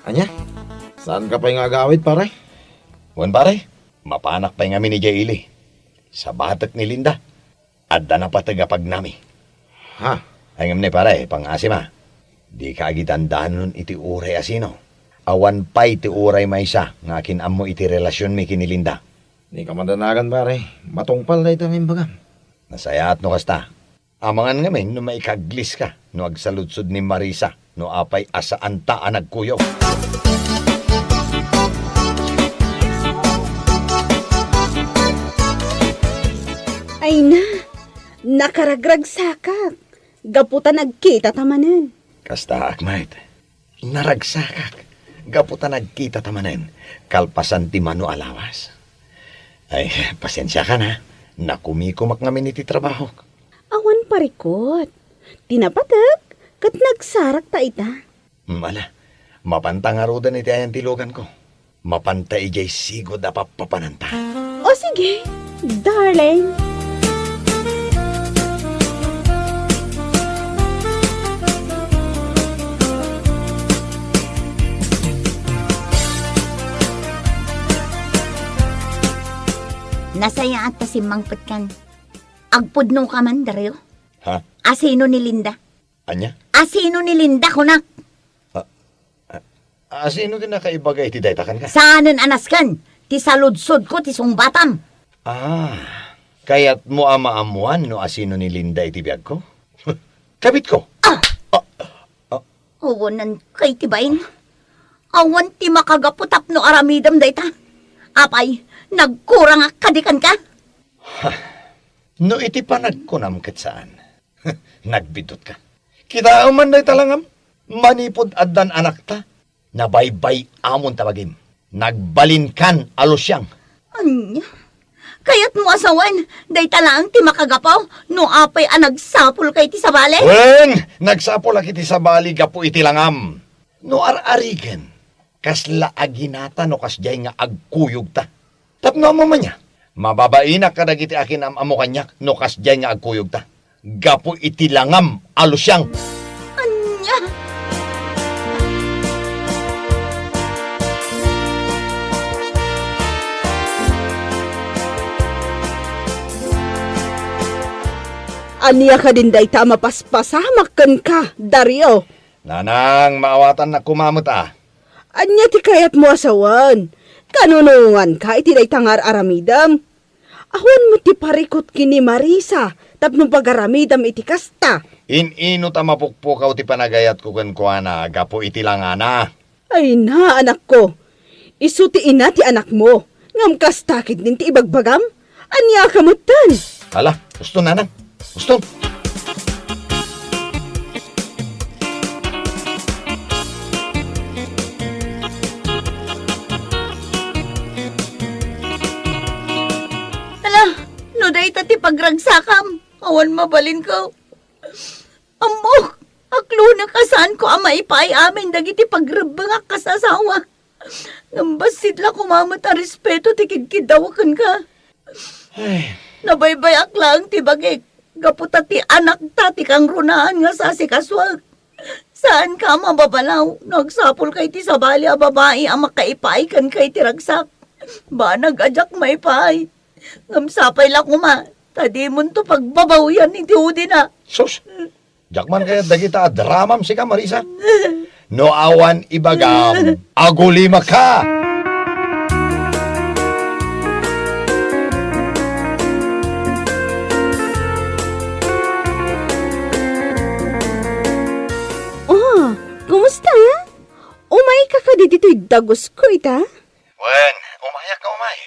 Ania? Saanka pay nga agawid, pare? Wen, pare, mapanak pay ngamin idiay ili. Sabatek ni Linda. Adda napateg a pagnami. Ha? Ay, ngem ni pare, pang-asim a. Dika agidandanon iti uray a sino. Awan pay ti uray maysa nga akin-ammo iti relasionmi ken ni Linda. Dika madanagan, pare. Matungpal dayta nga imbagam. Nasayaat no kasta. Amangan ngamin no maikagliska no agsaludsod ni Marisa no apay a saanta a nagkuyog. Ay na, nakaragragsakak. Gapu ta nagkitata manen. Kastaak met. Naragsakak. Gapu ta nagkitata manen. Kalpasan ti mano a lawas. Ay, pasensiakan, ha. Nakumikumak ngamin iti trabahok. Awan parikut. Ti napatek, ket nagsarakta ita. Hmm, ala, mapanta ngaruden iti ayan ti luganko. Mapanta idiay sigud a pappapananta. O sige, darling. Nasayaat ta simmangpetkan. Agpudno ka man, Dario. Ha? Asino ni Linda? Ania? Asino ni Linda, kunak? A, a, asino ti nakaibaga iti dayta kenka? Saanen a nasken ti saludsodko ti sungbatam. Ah, kayatmo a maammuan no asino ni Linda iti biagko? Kabitko. Ah! Ah, ah. Awanan kay ti bain. Awan ti makagapu tapno aramidem dayta. Apay, nagkurangak kadi kenka? Ha, no iti panagkunam ket saan. Nagbidutka. Kitaem man dayta langam. Manipud addan anakta, nabaybay-amon ta bagim. Nagbalinkan a lusiang. Ania? Kayatmo a sawen, dayta laeng ti makagapu no apay a nagsapulka iti sabali? Wen, nagsapulak iti sabali gapu iti langam. No ar-arigen, kasla aginata no kasdiay nga agkuyogta. Tapno ammom ania, mababainak kadagiti akin-am-ammo kaniak no kasdiay nga agkuyogta. Gapu iti langam a lusiang. Ania? Ania kadin dayta a mapaspasamak kenka, Dario? Nanang, maawatannak koma met a. Ania ti kayatmo a sawen? Kanunonganka iti dayta nga ar-aramidem? Awan met ti parikut ken ni Marisa tapno pagaramidem iti kasta. In-ino ta mapukpukaw ti panagayatko kenkuana gapu iti langana? Ay na, anakko. Isu ti ina ti anakmo. Ngem kasta ketdin ti ibagbagam? Ania ka metten? Hala, uston, nanang. Uston. Hala, no dayta ti pagragsakam, awan mabalinko. Ammok, aklonek a saanko a maipaay amin dagiti pagrebbengak kas asawa. Ngem bassit la koma met a respeto ti kidkiddawak kenka. Ay. Nabaybayak laeng ti bagik, gapu ta ti anakta ti kangrunaan nga sasikasuek. Saanka a mababalaw no agsapulka iti sabali a babai a makaipaay kenka iti ragsak. Banag a diak maipaay. Ngem sapay la koma ta dimonto pagbabawian iti udina. Sus! Diak man kayat dagita a dramam sika, Marisa. No awan ibagam, agulimaka! Oh, kumusta? Umayka kadi ditoy dagusko ita? Wen, umayak nga umay.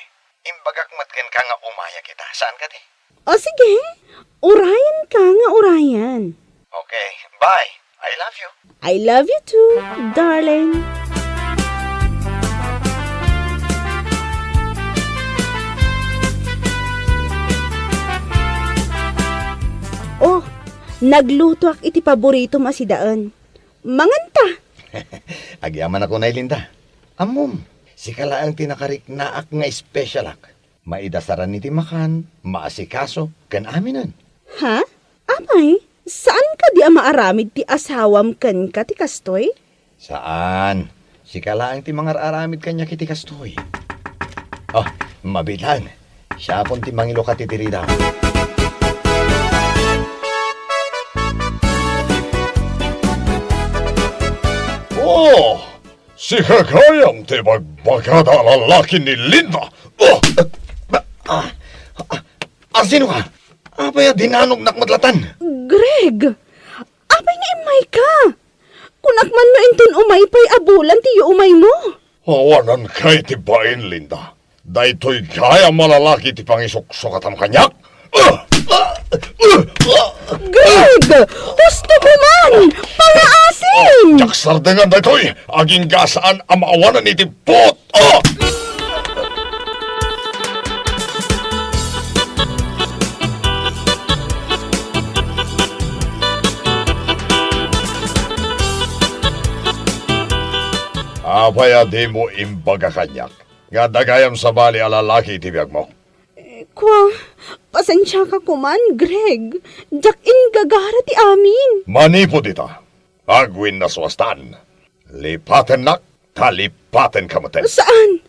Imbagak met kenka nga umayak ita. Saan kadi? O sige, urayan ka nga urayan. Okay, bye. I love you. I love you too, darling. Oh, naglutoak iti paboritom a sidaen. Manganta! Agyamanak unay, Linda. Ammom, sika laeng ti nakariknaak nga espesyalak. Maidasaran iti makan, maasikaso, ken aminen. Ha? Apay, saan kadi a maaramid ti asawam kenka ti kastoy? Saan. Sika laeng ti mangar-aramid kaniak iti kastoy. Oh, mabiit laeng. Siakon ti mangilukat iti ridaw. Oh, si gagayam ti bagbagada a lalaki ni Linda. Oh! Ah, ah, ah, sino ka? Apay a dinanognak met latan? Greg! Apay nga immay ka? Kunak man no inton umay pay a bulan ti yuumaymo. Awanan kay ti bain, Linda. Daytoy gayam a lalaki ti pangisuksukatam kaniak? Greg! Husto ko man! Pangaasim! Diak sardengan daytoy! Agingga a saan a maawanan iti puot! Oh! Apay a dimo imbaga kaniak nga adda gayam sabali a lalaki iti biagmo? Kua, pasensiaka koman, Greg. Diak inggagara ti amin. Manipud ita, agwinnasuastan. Lipatennak, ta lipatenka metten. Saan?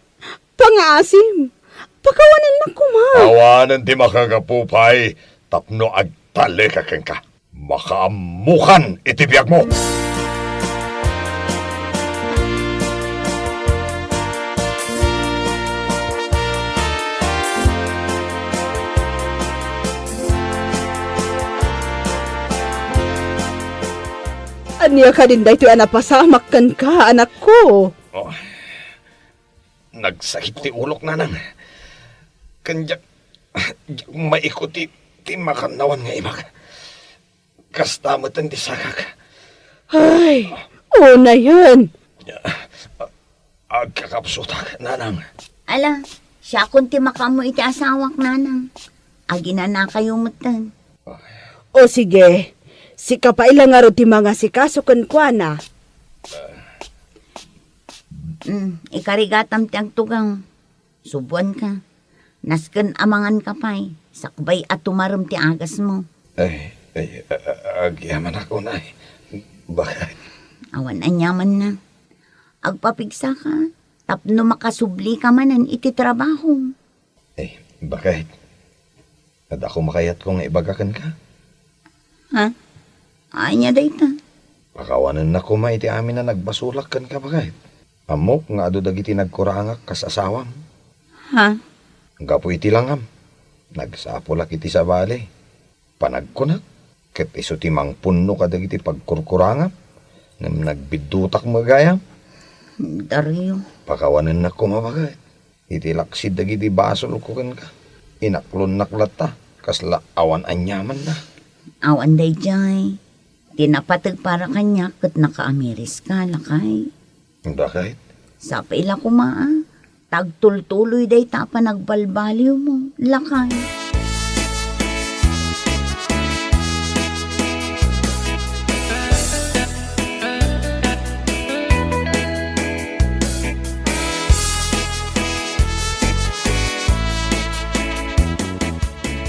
Pangaasim. Pakawanennak koma. Awanen ti makagapu pay tapno agtaleka kenka. Makaammokan iti biagmo. Ania kadin daytoy a napasamak kenka, anakko? Oh, nagsakit ti ulok, nanang. Ken diak, diak maikut ti, ti makannawan nga imak. Kasta metten ti sakak. Ay, unayen. Agkakapsutak, nanang. Ala, siakon ti makaammo iti asawak, nanang. Aginanakayo metten. O sige, sika pay la ngarud ti mangasikaso kenkuana. Mm, ikarigatam ti agtugaw. Subuanka. Nasken a manganka pay, sakbay a tumarem ti agasmo. Ay, ay, a-, a-, agyamanak unay. Bakit? Awan aniamanna. Agpapigsaka, tapno makasublika manen iti trabaho. Ay, bakit? Adda koma kayatko nga ibaga kenka. Ha? Ania dayta? Pakawanennak koma iti amin a nagbasolak kenka, baket. Ammok nga adu dagiti nagkurangak kas asawam. Ha? Gapu iti langam, nagsapulak iti sabali. Panagkunak, ket isu ti mangpunno kadagiti pagkurkurangam, ngem nagbiddutak met gayam. Dario. Pakawanennak koma, baket. Iti laksid dagiti basolko kenka, inaklonnak latta, kasla awan aniamanna. Awan daydiay. Ti napateg para kaniak ket nakaamiriska, lakay. Dakay? Sapay la koma, a. Ta agtultuloy dayta a panagbalbaliwmo, lakay.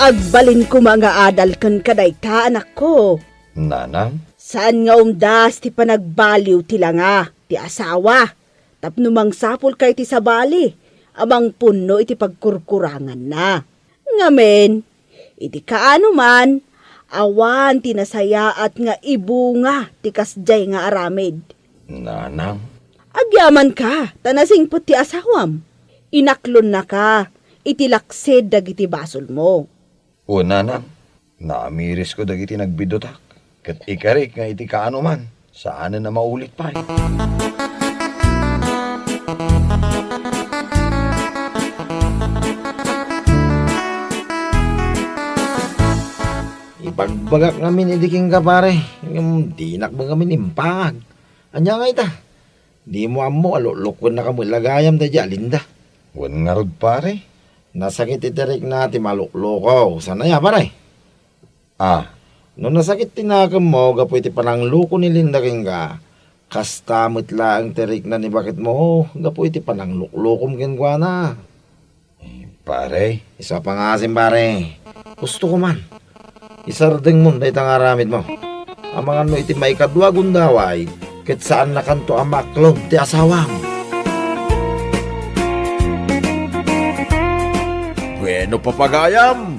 Agbalin koma nga adal kenka dayta, anakko. Nanang? Saan nga umdas ti panagbaliw ti langa ti asawa tapno mangsapulka iti sabali a mangpunno iti pagkurkuranganna. Ngamin, iti kaano man, awan ti nasayaat nga ibunga ti kasdiay nga aramid. Nanang? Agyamanka, ta nasingpet ti asawam. Inaklonnaka iti laksid dagiti basolmo. O, nanang, naamirisko dagiti nagbiddutak, ket ikarik nga iti kaano man, saanen a maulit pay. Ibagbagak ngamin idi kenka, pare, ngem dinak met ngamin impangag. Ania ngay ta? Dimo ammo a luklukennaka met la gayam daydiay a Linda. Wen ngarud, pare. Nasakit ti tirikna ti maluklukaw. Saan aya, pare? Ah. No nasakit ti nakemmo gapu iti panangluko ni Linda kenka, kasta met laeng ti rikna ni baketmo gapu iti panangluklukom kenkuana. Eh, pare. Isu a pangaasim, pare. Husto ko man. Isardengmon dayta nga aramidmo. Amangan no iti maikadua a gundaway, ket saannakanto a maaklon ti asawam. Bueno, papagayam,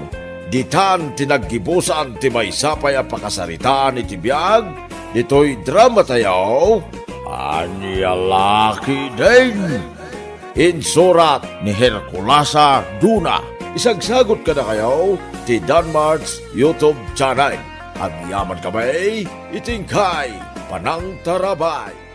ditan ti naggibusan ti maysa pay a pakasaritaan iti biag ditoy drama tayo, Ania la ketdin? Insurat ni Herculasa Duna. Isagsagut kadakayo ti Danmart's YouTube channel. Agyamankami iti inkay panangtarabay.